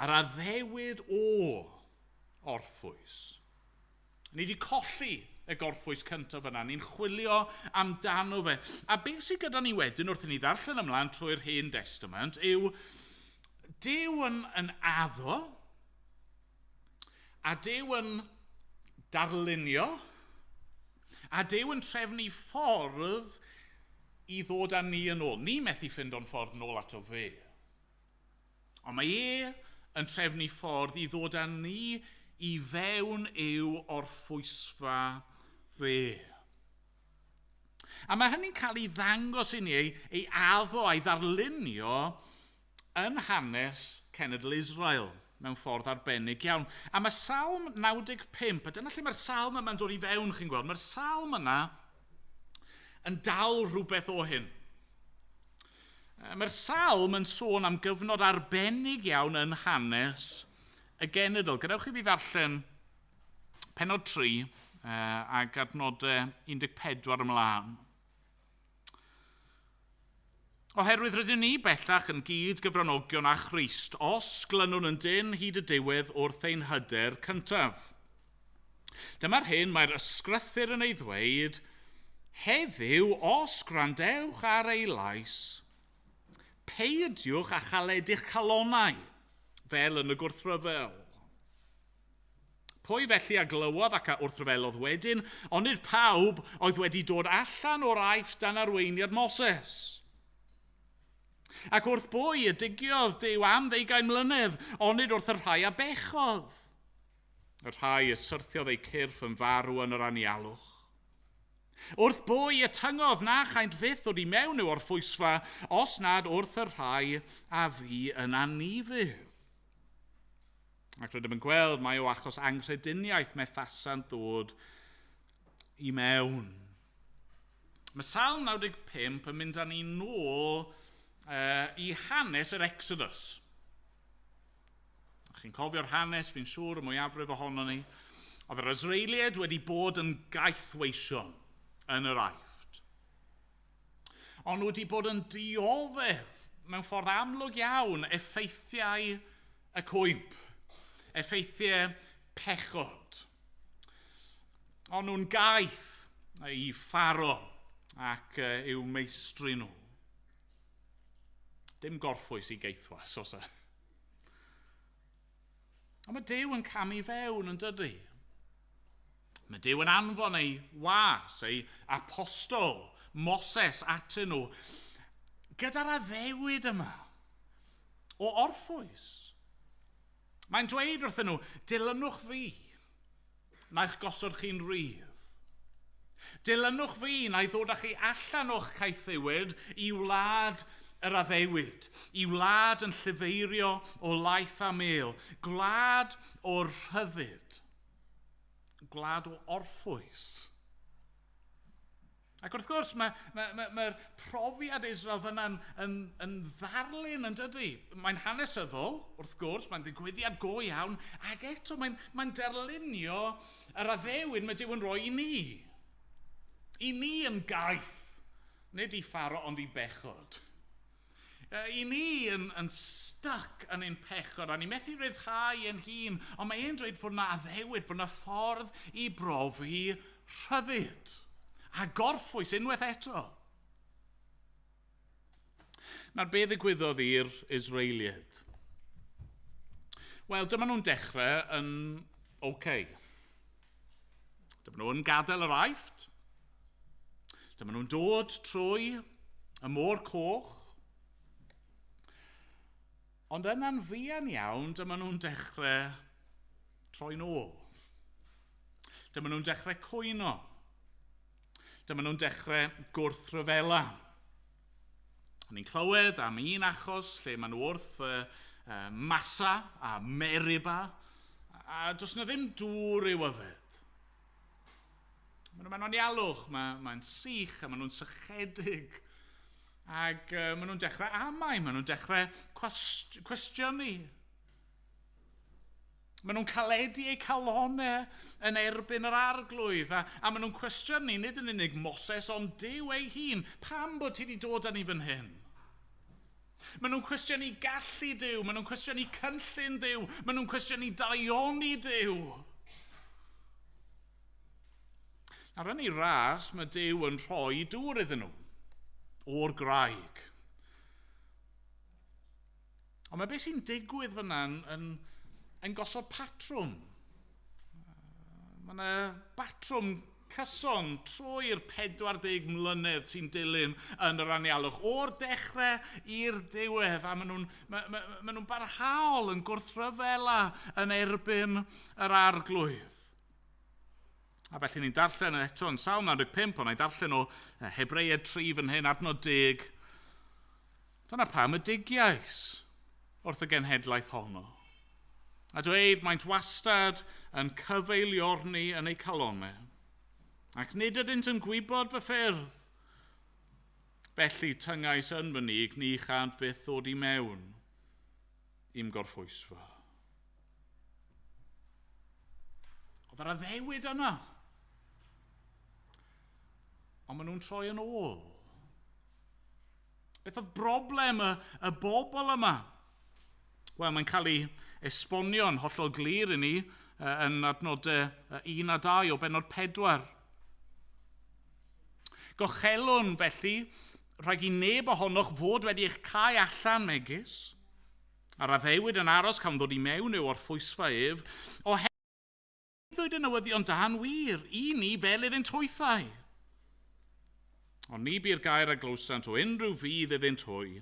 A'r addewid o orffwys. Ni wedi colli y gorffwys cyntaf yna. Ni'n chwilio amdano fe. A beth sydd gyda ni wedyn wrth i ni ddarllen ymlaen trwy'r Hen Testament yw Duw yn addo a Duw yn darlunio a Duw yn trefnu ffordd i ddod â ni yn ôl. Ni methu ffindo'n ffordd yn ôl ato fe. Ond mae e yn trefnu ffordd i ddod â ni i fewn i'w orffwysfa fe. A mae hynny'n cael ei ddangos i ni, ei addo a'i ddarlunio yn hanes cenedl Israel mewn ffordd arbennig iawn. A mae Salm 95, a dyna lle mae'r salm yma'n dod i fewn, chi'n gweld, mae'r salm yna yn dal rhywbeth o hyn. Mae'r salm yn sôn am gyfnod arbennig iawn yn hanes y genedl. Gadewch i fi ddarllen pennod 3 ac adnodau 14 ymlaen. Oherwydd rydyn ni bellach yn gyd gyfranogion â Christ, os glynwn yn dynn hyd y diwedd wrth ein hyder cyntaf. Dyma'r hyn mae'r ysgrythur yn ei ddweud, heddiw os gwrandewch ar ei lais, peidiwch â chaledu'ch calonnau, fel yn y gwrthryfel. Pwy felly a glywodd ac a wrthryfelodd wedyn, ond nid pawb oedd wedi dod allan o'r Aifft dan arweiniad Moses. Ac wrth bwy y digiodd Duw am 20 mlynedd, onid wrth y rhai a bechodd. Y rhai y syrthiodd eu cyrff yn farw yn yr anialwch. Wrth bwy y tyngodd na chaent fyth ddod i mewn i'w orffwysfa, os nad wrth y rhai a fu yn anufudd. Ac rydym yn gweld mai o achos anghrediniaeth methasant ddod i mewn. Mae Salm 95 yn mynd â ni nôl i hanes yr Exodus. Chi'n cofio'r hanes, fi'n siŵr, y mwyafrif ohono ni. Oedd yr Israeliaid wedi bod yn gaethweision yn yr Aifft. Ond wedi bod yn dioddef mewn ffordd amlwg iawn effeithiau y cwymp, effeithiau pechod. Ond nhw'n gaeth i Pharo ac i'w meistri nhw. Dim gorffwys i geithwas, os e. Ond mae Duw yn camu fewn yn dydy. Mae Duw yn anfon ei was, ei apostol, Moses atyn nhw, gyda'r addewid yma o orffwys. Mae'n dweud wrthyn nhw, dilynwch fi, na i'ch gosod chi'n rhydd. Dilynwch fi, na i ddod â chi allan o'ch caethiwed i wlad yr addewid, i wlad yn llifeirio o laeth a mêl, gwlad o'r rhyddid, gwlad o orffwys. Ac wrth gwrs, mae'r profiad Israel fyna'n yn ddarlun yn dydy. Mae'n hanesyddol, wrth gwrs, mae'n ddigwyddiad go iawn, ac eto mae'n darlunio yr addewid mae Duw yn rhoi i ni. I ni yn gaeth, nid i Pharo ond i bechod. I ni yn stuck yn ein pechod, a ni methu rhyddhau ein hun, ond mae e'n dweud fod yna addewid, fod yna ffordd i brofi rhyddid a gorffwys unwaith eto. Nawr, be ddigwyddodd i'r Israeliaid? Wel, dyma nhw'n dechrau yn oce. Okay. Dyma nhw'n gadael yr Aifft. Dyma nhw'n dod trwy y Môr Coch. Ond yna'n fuan iawn, dyma nhw'n dechrau troi nôl. Dyma nhw'n dechrau cwyno. Dyma nhw'n dechrau gwrthryfela. Ni'n clywed am un achos lle maen nhw wrth Massa a Meriba, a does na ddim dŵr i'w yfed. Maen nhw'n anialwch, mae'n sych a maen nhw'n sychedig. Ac maen nhw'n dechrau amau, maen nhw'n dechrau cwestiynu. Maen nhw'n caledu eu calonau yn erbyn yr Arglwydd, a maen nhw'n cwestiynu nid yn unig Moses, ond Duw ei hun. Pam bod ti wedi dod â ni fan hyn? Maen nhw'n cwestiynu gallu Duw, maen nhw'n cwestiynu cynllun Duw, maen nhw'n cwestiynu daioni Duw. Nawr yn ei ras, mae Duw yn rhoi dŵr iddyn nhw o'r graig. Ond mae beth sy'n digwydd fyna yn gosod patrwm. Mae yna batrwm cyson trwy'r 40 mlynedd sy'n dilyn yn yr anialwch, o'r dechrau i'r diwedd, a maen nhw'n barhaol yn gwrthryfela yn erbyn yr Arglwydd. A felly ni'n darllen eto yn Salm 95, ond na'i darllen o Hebreaid 3 fan hyn, adnod 10. Dyna pam y digiais wrth y genhedlaeth honno. A dweud, maent wastad yn cyfeiliorni yn eu calonau, ac nid ydynt yn gwybod fy ffyrdd. Felly tyngais yn fy nig, ni chant fyth ddod i mewn i'm gorffwysfa. Oedd yr addewid yna. Ond maen nhw'n troi yn ôl. Beth oedd broblem y bobl yma? Wel, mae'n cael ei esbonio'n hollol glir i ni yn adnodau 1 a 2 o bennod 4. Gochelwn felly, rhaid i neb ohonoch fod wedi eich cau allan megis, a'r addewid yn aros cawn ddod i mewn i'w orffwysfa ef, oherwydd y newyddion da'n wir i ni fel iddynt hwythau. Ond ni bu'r gair a glywsant o unrhyw fudd iddynt hwy,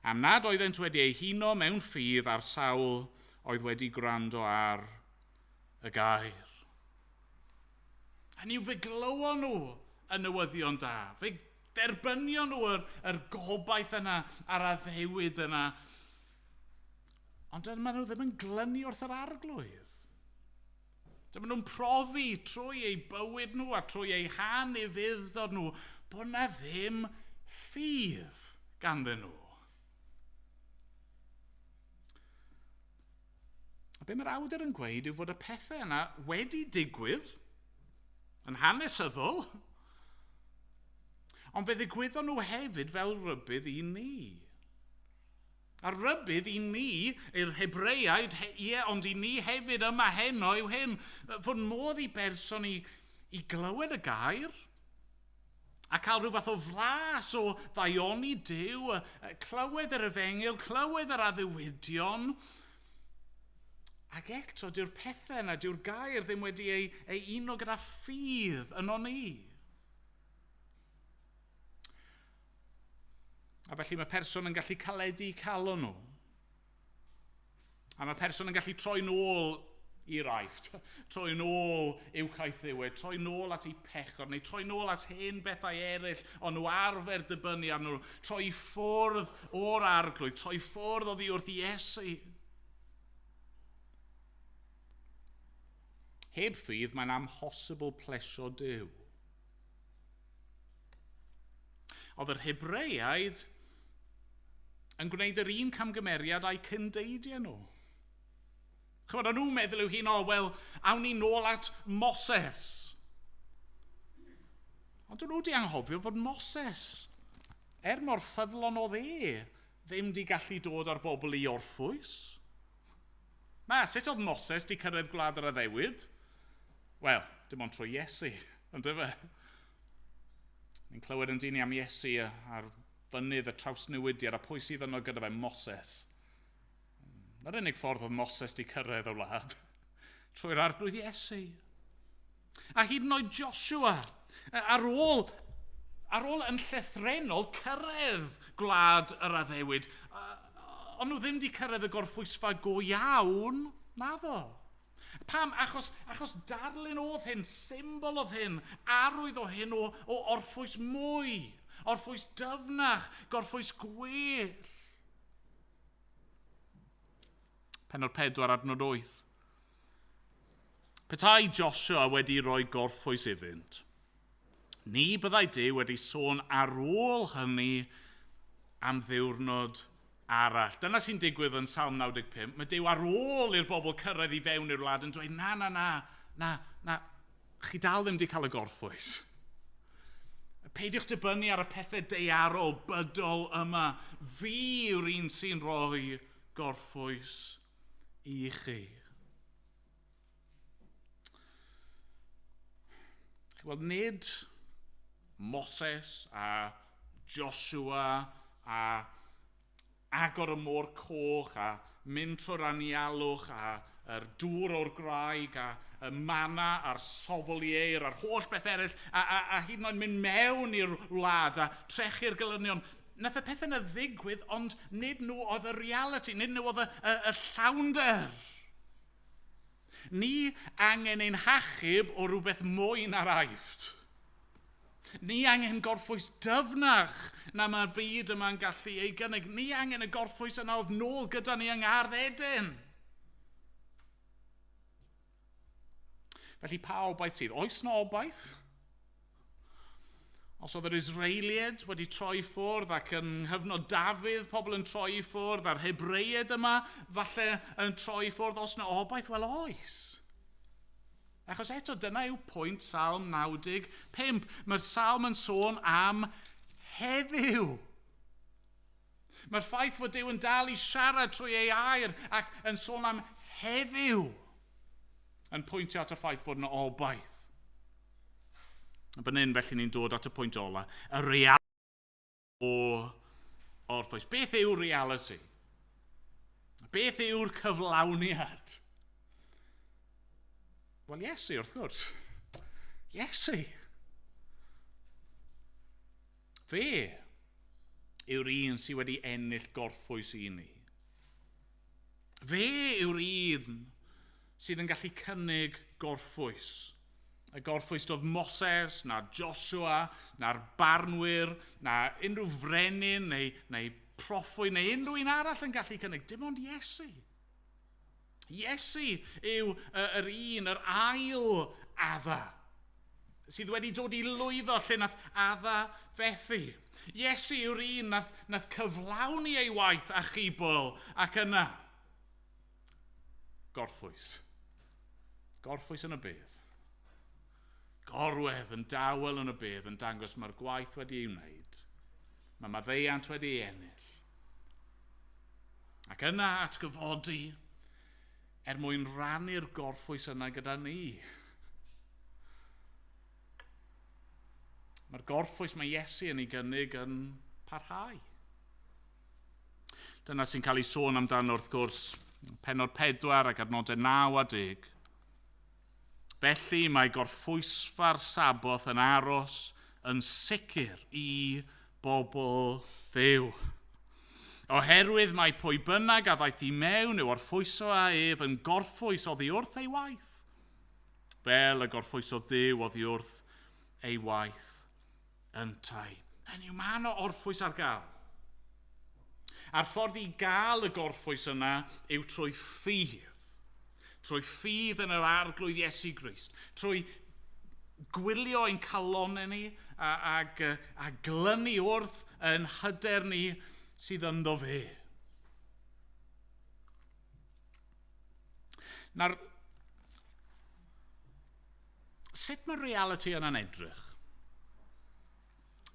am nad oeddent wedi eu huno mewn ffydd a'r sawl oedd wedi gwrando ar y gair. Hynny yw, fe glywon nhw y newyddion da, fe derbynion nhw yr gobaith yna a'r addewid yna, ond maen nhw ddim yn glynu wrth yr Arglwydd. Dyma nhw'n profi trwy eu bywyd nhw a trwy eu hanufudd-dod nhw bod na ddim ffydd ganddyn nhw. A be mae'r awdur yn gweud yw fod y pethau yna wedi digwydd yn hanesyddol, ond fe ddigwyddon nhw hefyd fel rhybudd i ni. A rhybudd i ni, i'r Hebreaid, ie, ond i ni hefyd yma heno yw hyn, fod modd i berson i glywed y gair a cael rhyw fath o flas o ddaioni Duw, clywed yr efengyl, clywed yr addewidion, ac eto dyw'r pethau yna, dyw'r gair ddim wedi ei uno gyda ffydd yno ni. A felly mae person yn gallu caledu calon nhw. A mae person yn gallu troi nôl i'r Aifft, troi nôl i'w caethiwed, troi nôl at eu pechod, neu troi nôl at hen bethau eraill o'n nhw arfer dibynnu arnyn nhw, troi ffwrdd o'r Arglwydd, troi ffwrdd oddi wrth Iesu. Heb ffydd, mae'n amhosibl plesio Duw. Oedd yr Hebreaid yn gwneud yr un camgymeriad a'u cyndeidiau nhw. Chymod, o'n nhw'n meddwl i'w hun, o, wel, awn ni nôl at Moses. Ond o'n nhw wedi anghofio fod Moses, er mor ffyddlon oedd e, ddim di gallu dod ar bobl i orffwys. Na, sut oedd Moses di cyrraedd gwlad yr addewid? Wel, dim ond trwy Iesu, ond fe? Ni'n clywed yn dyn ni am Iesu ar fynydd y trawsnewidiad a pwy sydd yno gyda fe, Moses. Na'r unig ffordd oedd Moses di cyrraedd y wlad. Trwy'r arglwydd Iesu. A hyd yn oed Joshua, ar ôl, ar ôl yn llythrenol cyrraedd gwlad yr addewid, ond nhw ddim wedi cyrraedd y gorffwysfa go iawn, naddo. Pam? Achos, achos darlun oedd hyn, symbol oedd hyn, arwydd o hyn o, o orffwys mwy, orffwys dyfnach, gorffwys gwell. Penod 4 adnod 8. Petai Joshua wedi rhoi gorffwys iddynt, ni byddai Duw wedi sôn ar ôl hynny am ddiwrnod arall. Dyna sy'n digwydd yn Salm 95. Mae Duw ar ôl i'r bobl cyrraedd i fewn i'r wlad yn dweud, na, na, na, na, na, chi dal ddim wedi cael y gorffwys. Peidiwch dibynnu ar y pethau daearol, bydol yma. Fi yw'r un sy'n rhoi gorffwys i chi. Wel, nid Moses a Joshua a agor y môr coch a mynd trwy'r anialwch a yr dŵr o'r graig a y mana a'r sofolier a'r holl beth eraill a, a, a hyd yn oed mynd mewn i'r wlad a trechu'r gelynion. Nath y pethau yna ddigwydd, ond nid nhw oedd y reality, nid nhw oedd y, y, y llawnder. Ni angen ein hachub o rhywbeth mwy na'r aifft. Ni angen gorffwys dyfnach na mae'r byd yma'n gallu ei gynnig. Ni angen y gorffwys yna oedd nôl gyda ni yng Ngardd Eden. Felly pa obaith sydd? Oes na obaith? Os oedd yr Israeliad wedi troi ffwrdd ac yn nghyfnod Dafydd pobl yn troi ffwrdd a'r Hebreiad yma falle yn troi ffwrdd, os na obaith, wel oes. Achos eto, dyna yw pwynt Salm 95. Mae'r salm yn sôn am heddiw. Mae'r ffaith fod Duw yn dal i siarad trwy ei air ac yn sôn am heddiw yn pwyntio at y ffaith fod yna obaith. A fan hyn, felly ni'n dod at y pwynt ola, y reality o orffwys. Beth yw'r reality? Beth yw'r cyflawniad? Wel, Iesu, wrth gwrs. Iesu. Fe yw'r un sydd wedi ennill gorffwys i ni. Fe yw'r un sydd yn gallu cynnig gorffwys. Y gorffwys doedd Moses, na Joshua, na'r barnwyr, na unrhyw frenin neu, neu proffwyd neu unrhyw un arall yn gallu cynnig. Dim ond Iesu. Iesu yw yr un, yr ail Adda, sydd wedi dod i lwyddo lle nath Adda fethu. Iesu yw'r un nath, nath cyflawni ei waith achubol ac yna gorffwys. Gorffwys yn y bedd. Gorwedd yn dawel yn y bedd yn dangos mae'r gwaith wedi ei wneud. Mae maddeuant wedi ei ennill. Ac yna atgyfodi er mwyn rannu'r gorffwys yna gyda ni. Mae'r gorffwys mae Iesu yn ei gynnig yn parhau. Dyna sy'n cael ei sôn amdano wrth gwrs, penod 4 ac adnodau 9 a 10. Felly mae gorffwysfa'r Saboth yn aros yn sicr i bobl Dduw. Oherwydd mae pwy bynnag a ddaeth i mewn i'w orffwyso a ef yn gorffwys oddi wrth ei waith, fel y gorffwysodd Duw oddi wrth ei waith yntau. Hynny yw, mae yna orffwys ar gael. A'r ffordd i gael y gorffwys yna yw trwy ffydd. Trwy ffydd yn yr arglwydd Iesu Grist. Trwy gwylio ein calonau ni a, a, a glynu wrth yn hyder ni sydd ynddo fe. Nawr, sut mae'r reality yna'n edrych?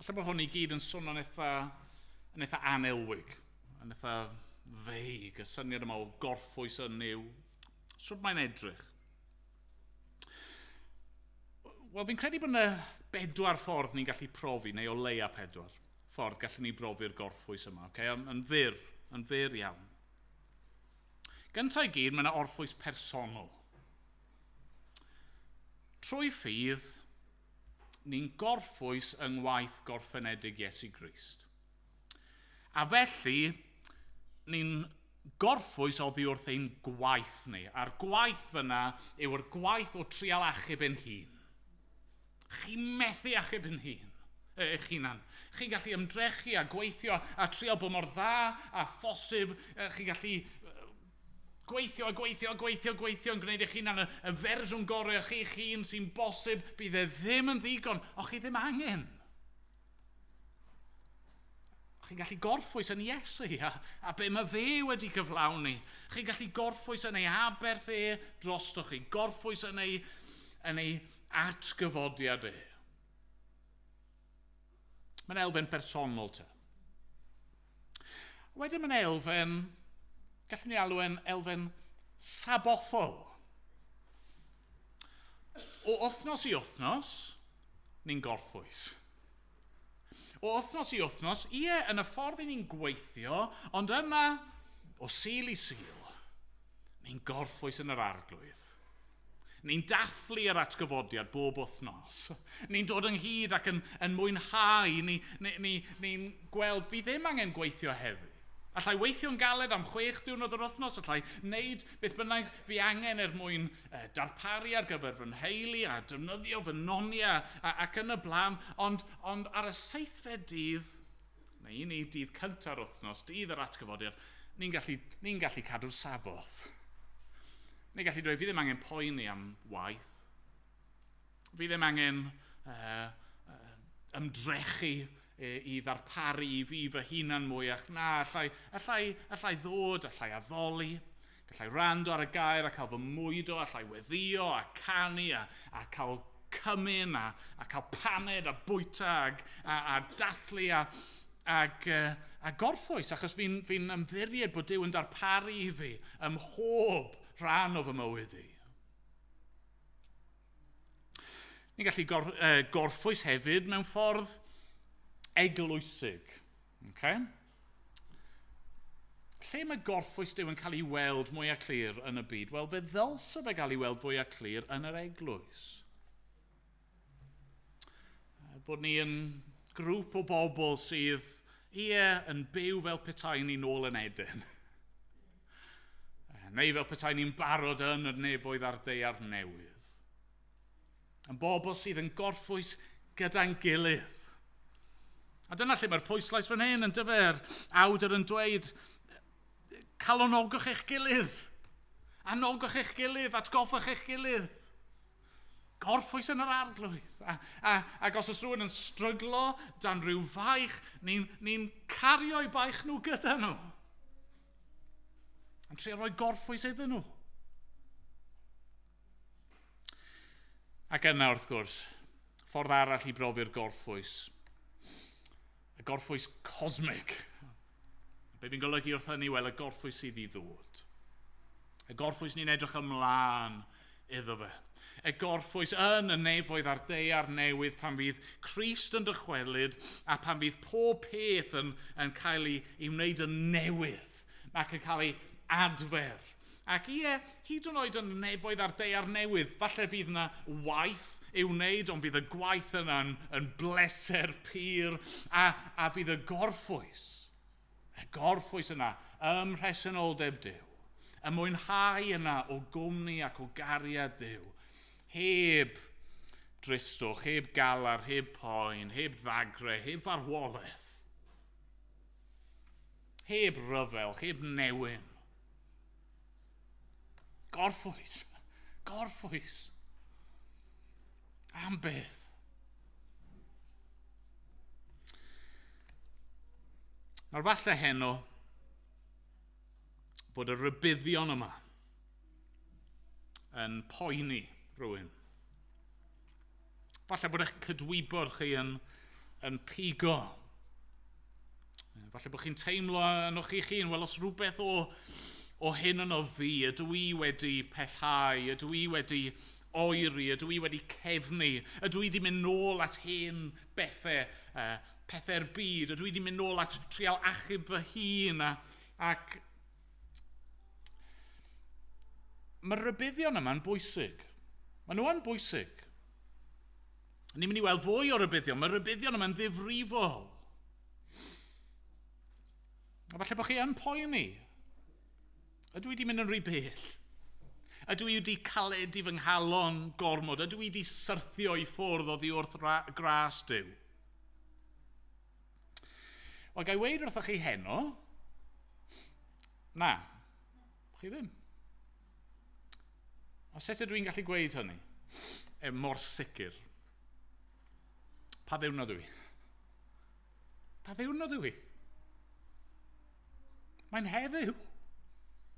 Alla bod hwn i gyd yn swnio'n eitha, yn eitha anelwig. Mae'n eitha vague, y syniad yma o gorffwys yn Nuw. Sut mae'n edrych? Wel, fi'n credu bod yna bedwar ffordd ni'n gallu profi, neu o leia pedwar ffordd gallwn ni brofi'r gorffwys yma. Okay? Yn fyr iawn. Gyntaf i gyd, mae yna orffwys personol. Trwy ffydd, ni'n gorffwys yng ngwaith gorffenedig Iesu Grist. A felly, ni'n gorffwys oddi wrth ein gwaith ni. A'r gwaith fyna yw'r gwaith o trial achub ein hun. Chi methu achub ein hun, eich hunan. Chi'n gallu ymdrechu a gweithio a trial bod mor dda a phosib. Chi'n gallu gweithio a gweithio a gweithio a gweithio yn gwneud eich hunan y fersiwn gorau o'ch chi'ch hun sy'n bosib. Bydd e ddim yn ddigon, ond chi ddim angen. Chi'n gallu gorffwys yn Iesu a be mae fe wedi cyflawni. Chi'n gallu gorffwys yn ei aberth e drostoch chi. Gorffwys yn ei atgyfodiad e. Mae'n elfen personol te. Wedyn mae'n elfen, gallwn ni alw e'n elfen sabothol. O wythnos i wythnos, ni'n gorffwys. O wythnos i wythnos, ie, yn y ffordd i ni'n gweithio, ond yma, o Sul i Sul, ni'n gorffwys yn yr Arglwydd. Ni'n dathlu yr atgyfodiad bob wythnos. Ni'n dod ynghyd ac yn mwynhau. Ni gweld, fi ddim angen gweithio heddi. Allai weithio'n galed am 6 diwrnod yr wythnos, allai wneud beth bynnag fi angen er mwyn darparu ar gyfer fy nheulu a defnyddio fy noniau ac yn y blaen, ond ar y seithfed dydd, neu i ni dydd cynta'r wythnos, dydd yr atgyfodiad, ni'n gallu cadw'r Saboth. Ni'n gallu dweud, fi ddim angen poeni am waith. Fi ddim angen ymdrechu i ddarparu i fi fy hunan mwyach. Na, allai ddod, allai addoli, gallai wrando ar y gair a cael fy mwydo, allai weddio a canu a cael cymun a cael paned a bwyta a dathlu a gorffwys, achos fi'n fi ymddiried bod Duw yn darparu i fi ym mhob rhan o fy mywyd i. Ni'n gallu gorffwys hefyd mewn ffordd eglwysig. Okay? Lle mae gorffwys Duw yn cael ei weld mwyaf clir yn y byd? Wel, fe ddylse fe gael ei weld fwyaf clir yn yr eglwys. Bod ni yn grŵp o bobl sydd, ie, yn byw fel petai ni nôl yn Eden. Neu fel petai ni'n barod yn y nefoedd a'r daear newydd. Yn bobl sydd yn gorffwys gyda'n gilydd. A dyna lle mae'r pwyslais fan hyn yn dyfer. Awdur yn dweud, calonogwch eich gilydd. Anogwch eich gilydd, atgoffwch eich gilydd. Gorffwys yn yr Arglwydd. A ac os oes rhywun yn stryglo dan rhyw faich, ni'n ni cario'u baich nhw gyda nhw. Yn trio rhoi gorffwys iddyn nhw. Ac yna, wrth gwrs, ffordd arall i brofi'r gorffwys. Y gorffwys cosmic. Be fi'n golygu wrth hynny? Wel, y gorffwys sydd i ddod. Y gorffwys ni'n edrych ymlaen iddo fe. Y gorffwys yn y nefoedd a'r daear newydd pan fydd Crist yn dychwelyd a pan fydd pob peth yn cael ei wneud yn newydd ac yn cael ei adfer. Ac ie, hyd yn oed yn nefoedd a'r daear newydd, falle fydd yna waith i'w wneud, ond fydd y gwaith yna yn bleser pur a fydd y gorffwys yna ym mhresenoldeb Duw, y mwynhau yna o gwmni ac o gariad Duw, heb dristwch, heb galar, heb poen, heb ddagre, heb farwolaeth, heb ryfel, heb newyn. Gorffwys, gorffwys. Am byth. Nawr falle heno bod y rybuddion yma yn poeni rhywun. Falle bod eich cydwybod chi yn pigo. Falle bod chi'n teimlo ynoch chi'ch hun, wel os rhywbeth o hyn yno fi, ydw i wedi pellhau, ydw i wedi oeri, ydw i wedi cefnu, ydw i wedi mynd nôl at hen bethau, pethau'r byd, ydw i wedi mynd nôl at trial achub fy hun, ac mae'r rybuddion yma'n bwysig. Maen nhw yn bwysig. Ni'n mynd i weld fwy o rybuddion. Mae'r rybuddion yma'n ddifrifol. A falle bod chi yn poeni. Ydw i wedi mynd yn rhy bell? Ydw i wedi caledu fy nghalon gormod? Ydw i wedi syrthio i ffwrdd oddi wrth gras Duw? Wel, ga i weud wrthoch chi heno, na, chi ddim. A sut ydw i'n gallu gweud hynny? Mor sicr. Pa ddiwrnod yw i? Pa ddiwrnod yw i? Mae'n heddiw.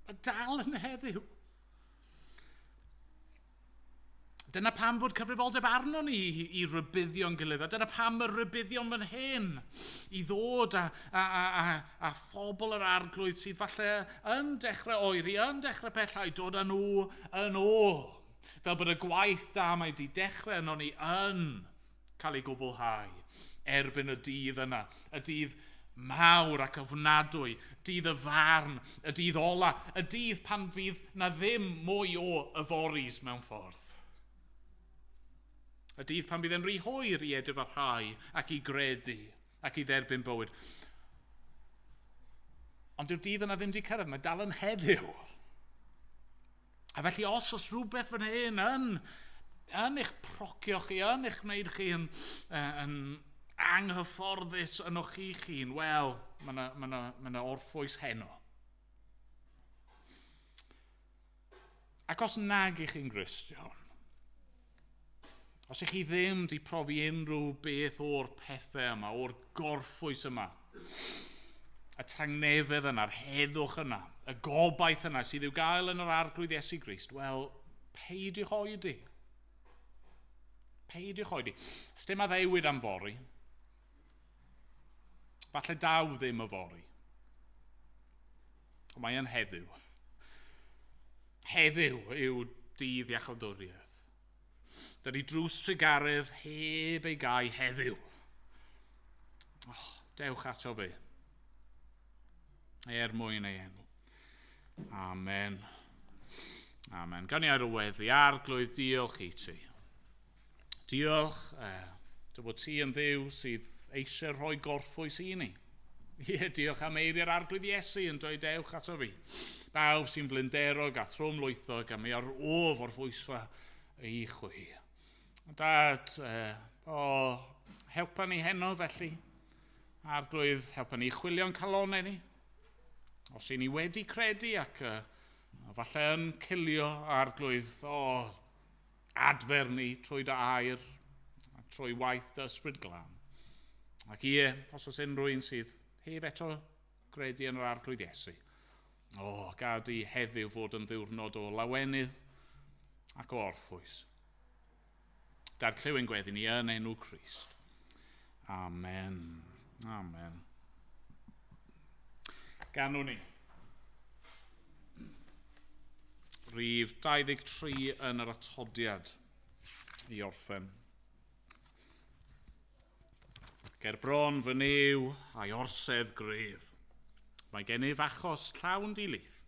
Mae dal yn heddiw. Dyna pam fod cyfrifoldeb arno ni i rybuddio'n gilydd, a dyna pam y rybuddion fan hyn i ddod a phobl yr Arglwydd sydd falle yn dechrau oeri, yn dechrau pellhau, dod â nhw yn ôl. Fel bod y gwaith da mae wedi dechrau yno ni yn cael ei gwblhau erbyn y dydd yna, y dydd mawr ac ofnadwy, dydd y farn, y dydd ola, y dydd pan fydd na ddim mwy o yforis mewn ffordd. Y dydd pan fydd yn rhy hwyr i edifarhau ac i gredu ac i dderbyn bywyd. Ond dyw'r dydd yna ddim wedi cyrraedd, mae dal yn heddiw. A felly os oes rhywbeth fan hyn yn eich procio chi, yn eich gwneud chi yn anghyfforddus ynoch chi'ch hun, wel, mae 'na orffwys heno. Ac os nag ych chi'n Gristion, os ych chi ddim wedi profi unrhyw beth o'r pethau yma, o'r gorffwys yma, y tangnefedd yna, yr heddwch yna, y gobaith yna sydd i'w gael yn yr Arglwydd Iesu Grist, wel, peidiwch oedi. Peidiwch oedi. Sdim addewid am fory. Falle daw ddim yfory. Ond mae yn heddiw. Heddiw yw dydd iachawdwriaeth. Dydy drws trugaredd heb ei gau heddiw. Oh, dewch ato fe. Er mwyn ei enw. Amen. Amen. Gawn ni air o weddi. Arglwydd, diolch i ti. Diolch dy fod ti yn Dduw sydd eisiau rhoi gorffwys i ni. Ie, diolch am eiriau'r Arglwydd Iesu yn dweud dewch ato fi. Bawb sy'n flinderog a thrwmlwythog a mi ar of o'r fwysfa i chwi. Dad, helpa ni heno felly. Arglwydd, helpa ni chwilio'n calonau ni. Os i ni wedi credu ac falle yn cilio, Arglwydd, adfer ni trwy dy air, trwy waith dy ysbryd glân. Ac ie, os oes unrhyw un sydd heb eto gredu yn yr Arglwydd Iesu, gad i heddiw fod yn ddiwrnod o lawenydd ac o orffwys. Dad, clyw ein gweddi ni yn enw Crist. Amen. Amen. Ganwn ni. Rhif 23 yn yr atodiad i orffen. Ger bron fy Nuw a'i orsedd gref. Mae gennyf achos llawn dilith.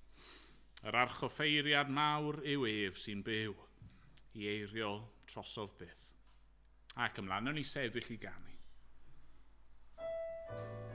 Yr archoffeiriad mawr yw ef sy'n byw i eiriol trosodd byth. Ac ymlaen, nawn ni sefyll i ganu.
Amen.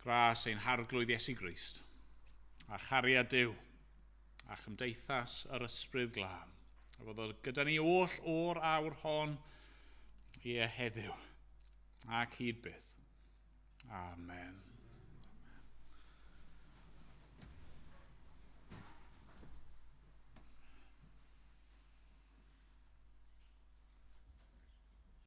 Ras ein harglwydd Iesu Grist, a chariad Duw, a chymdeithas yr ysbryd glân. A fod gyda ni oll o'r awr hon i heddiw ac hyd byth. Amen.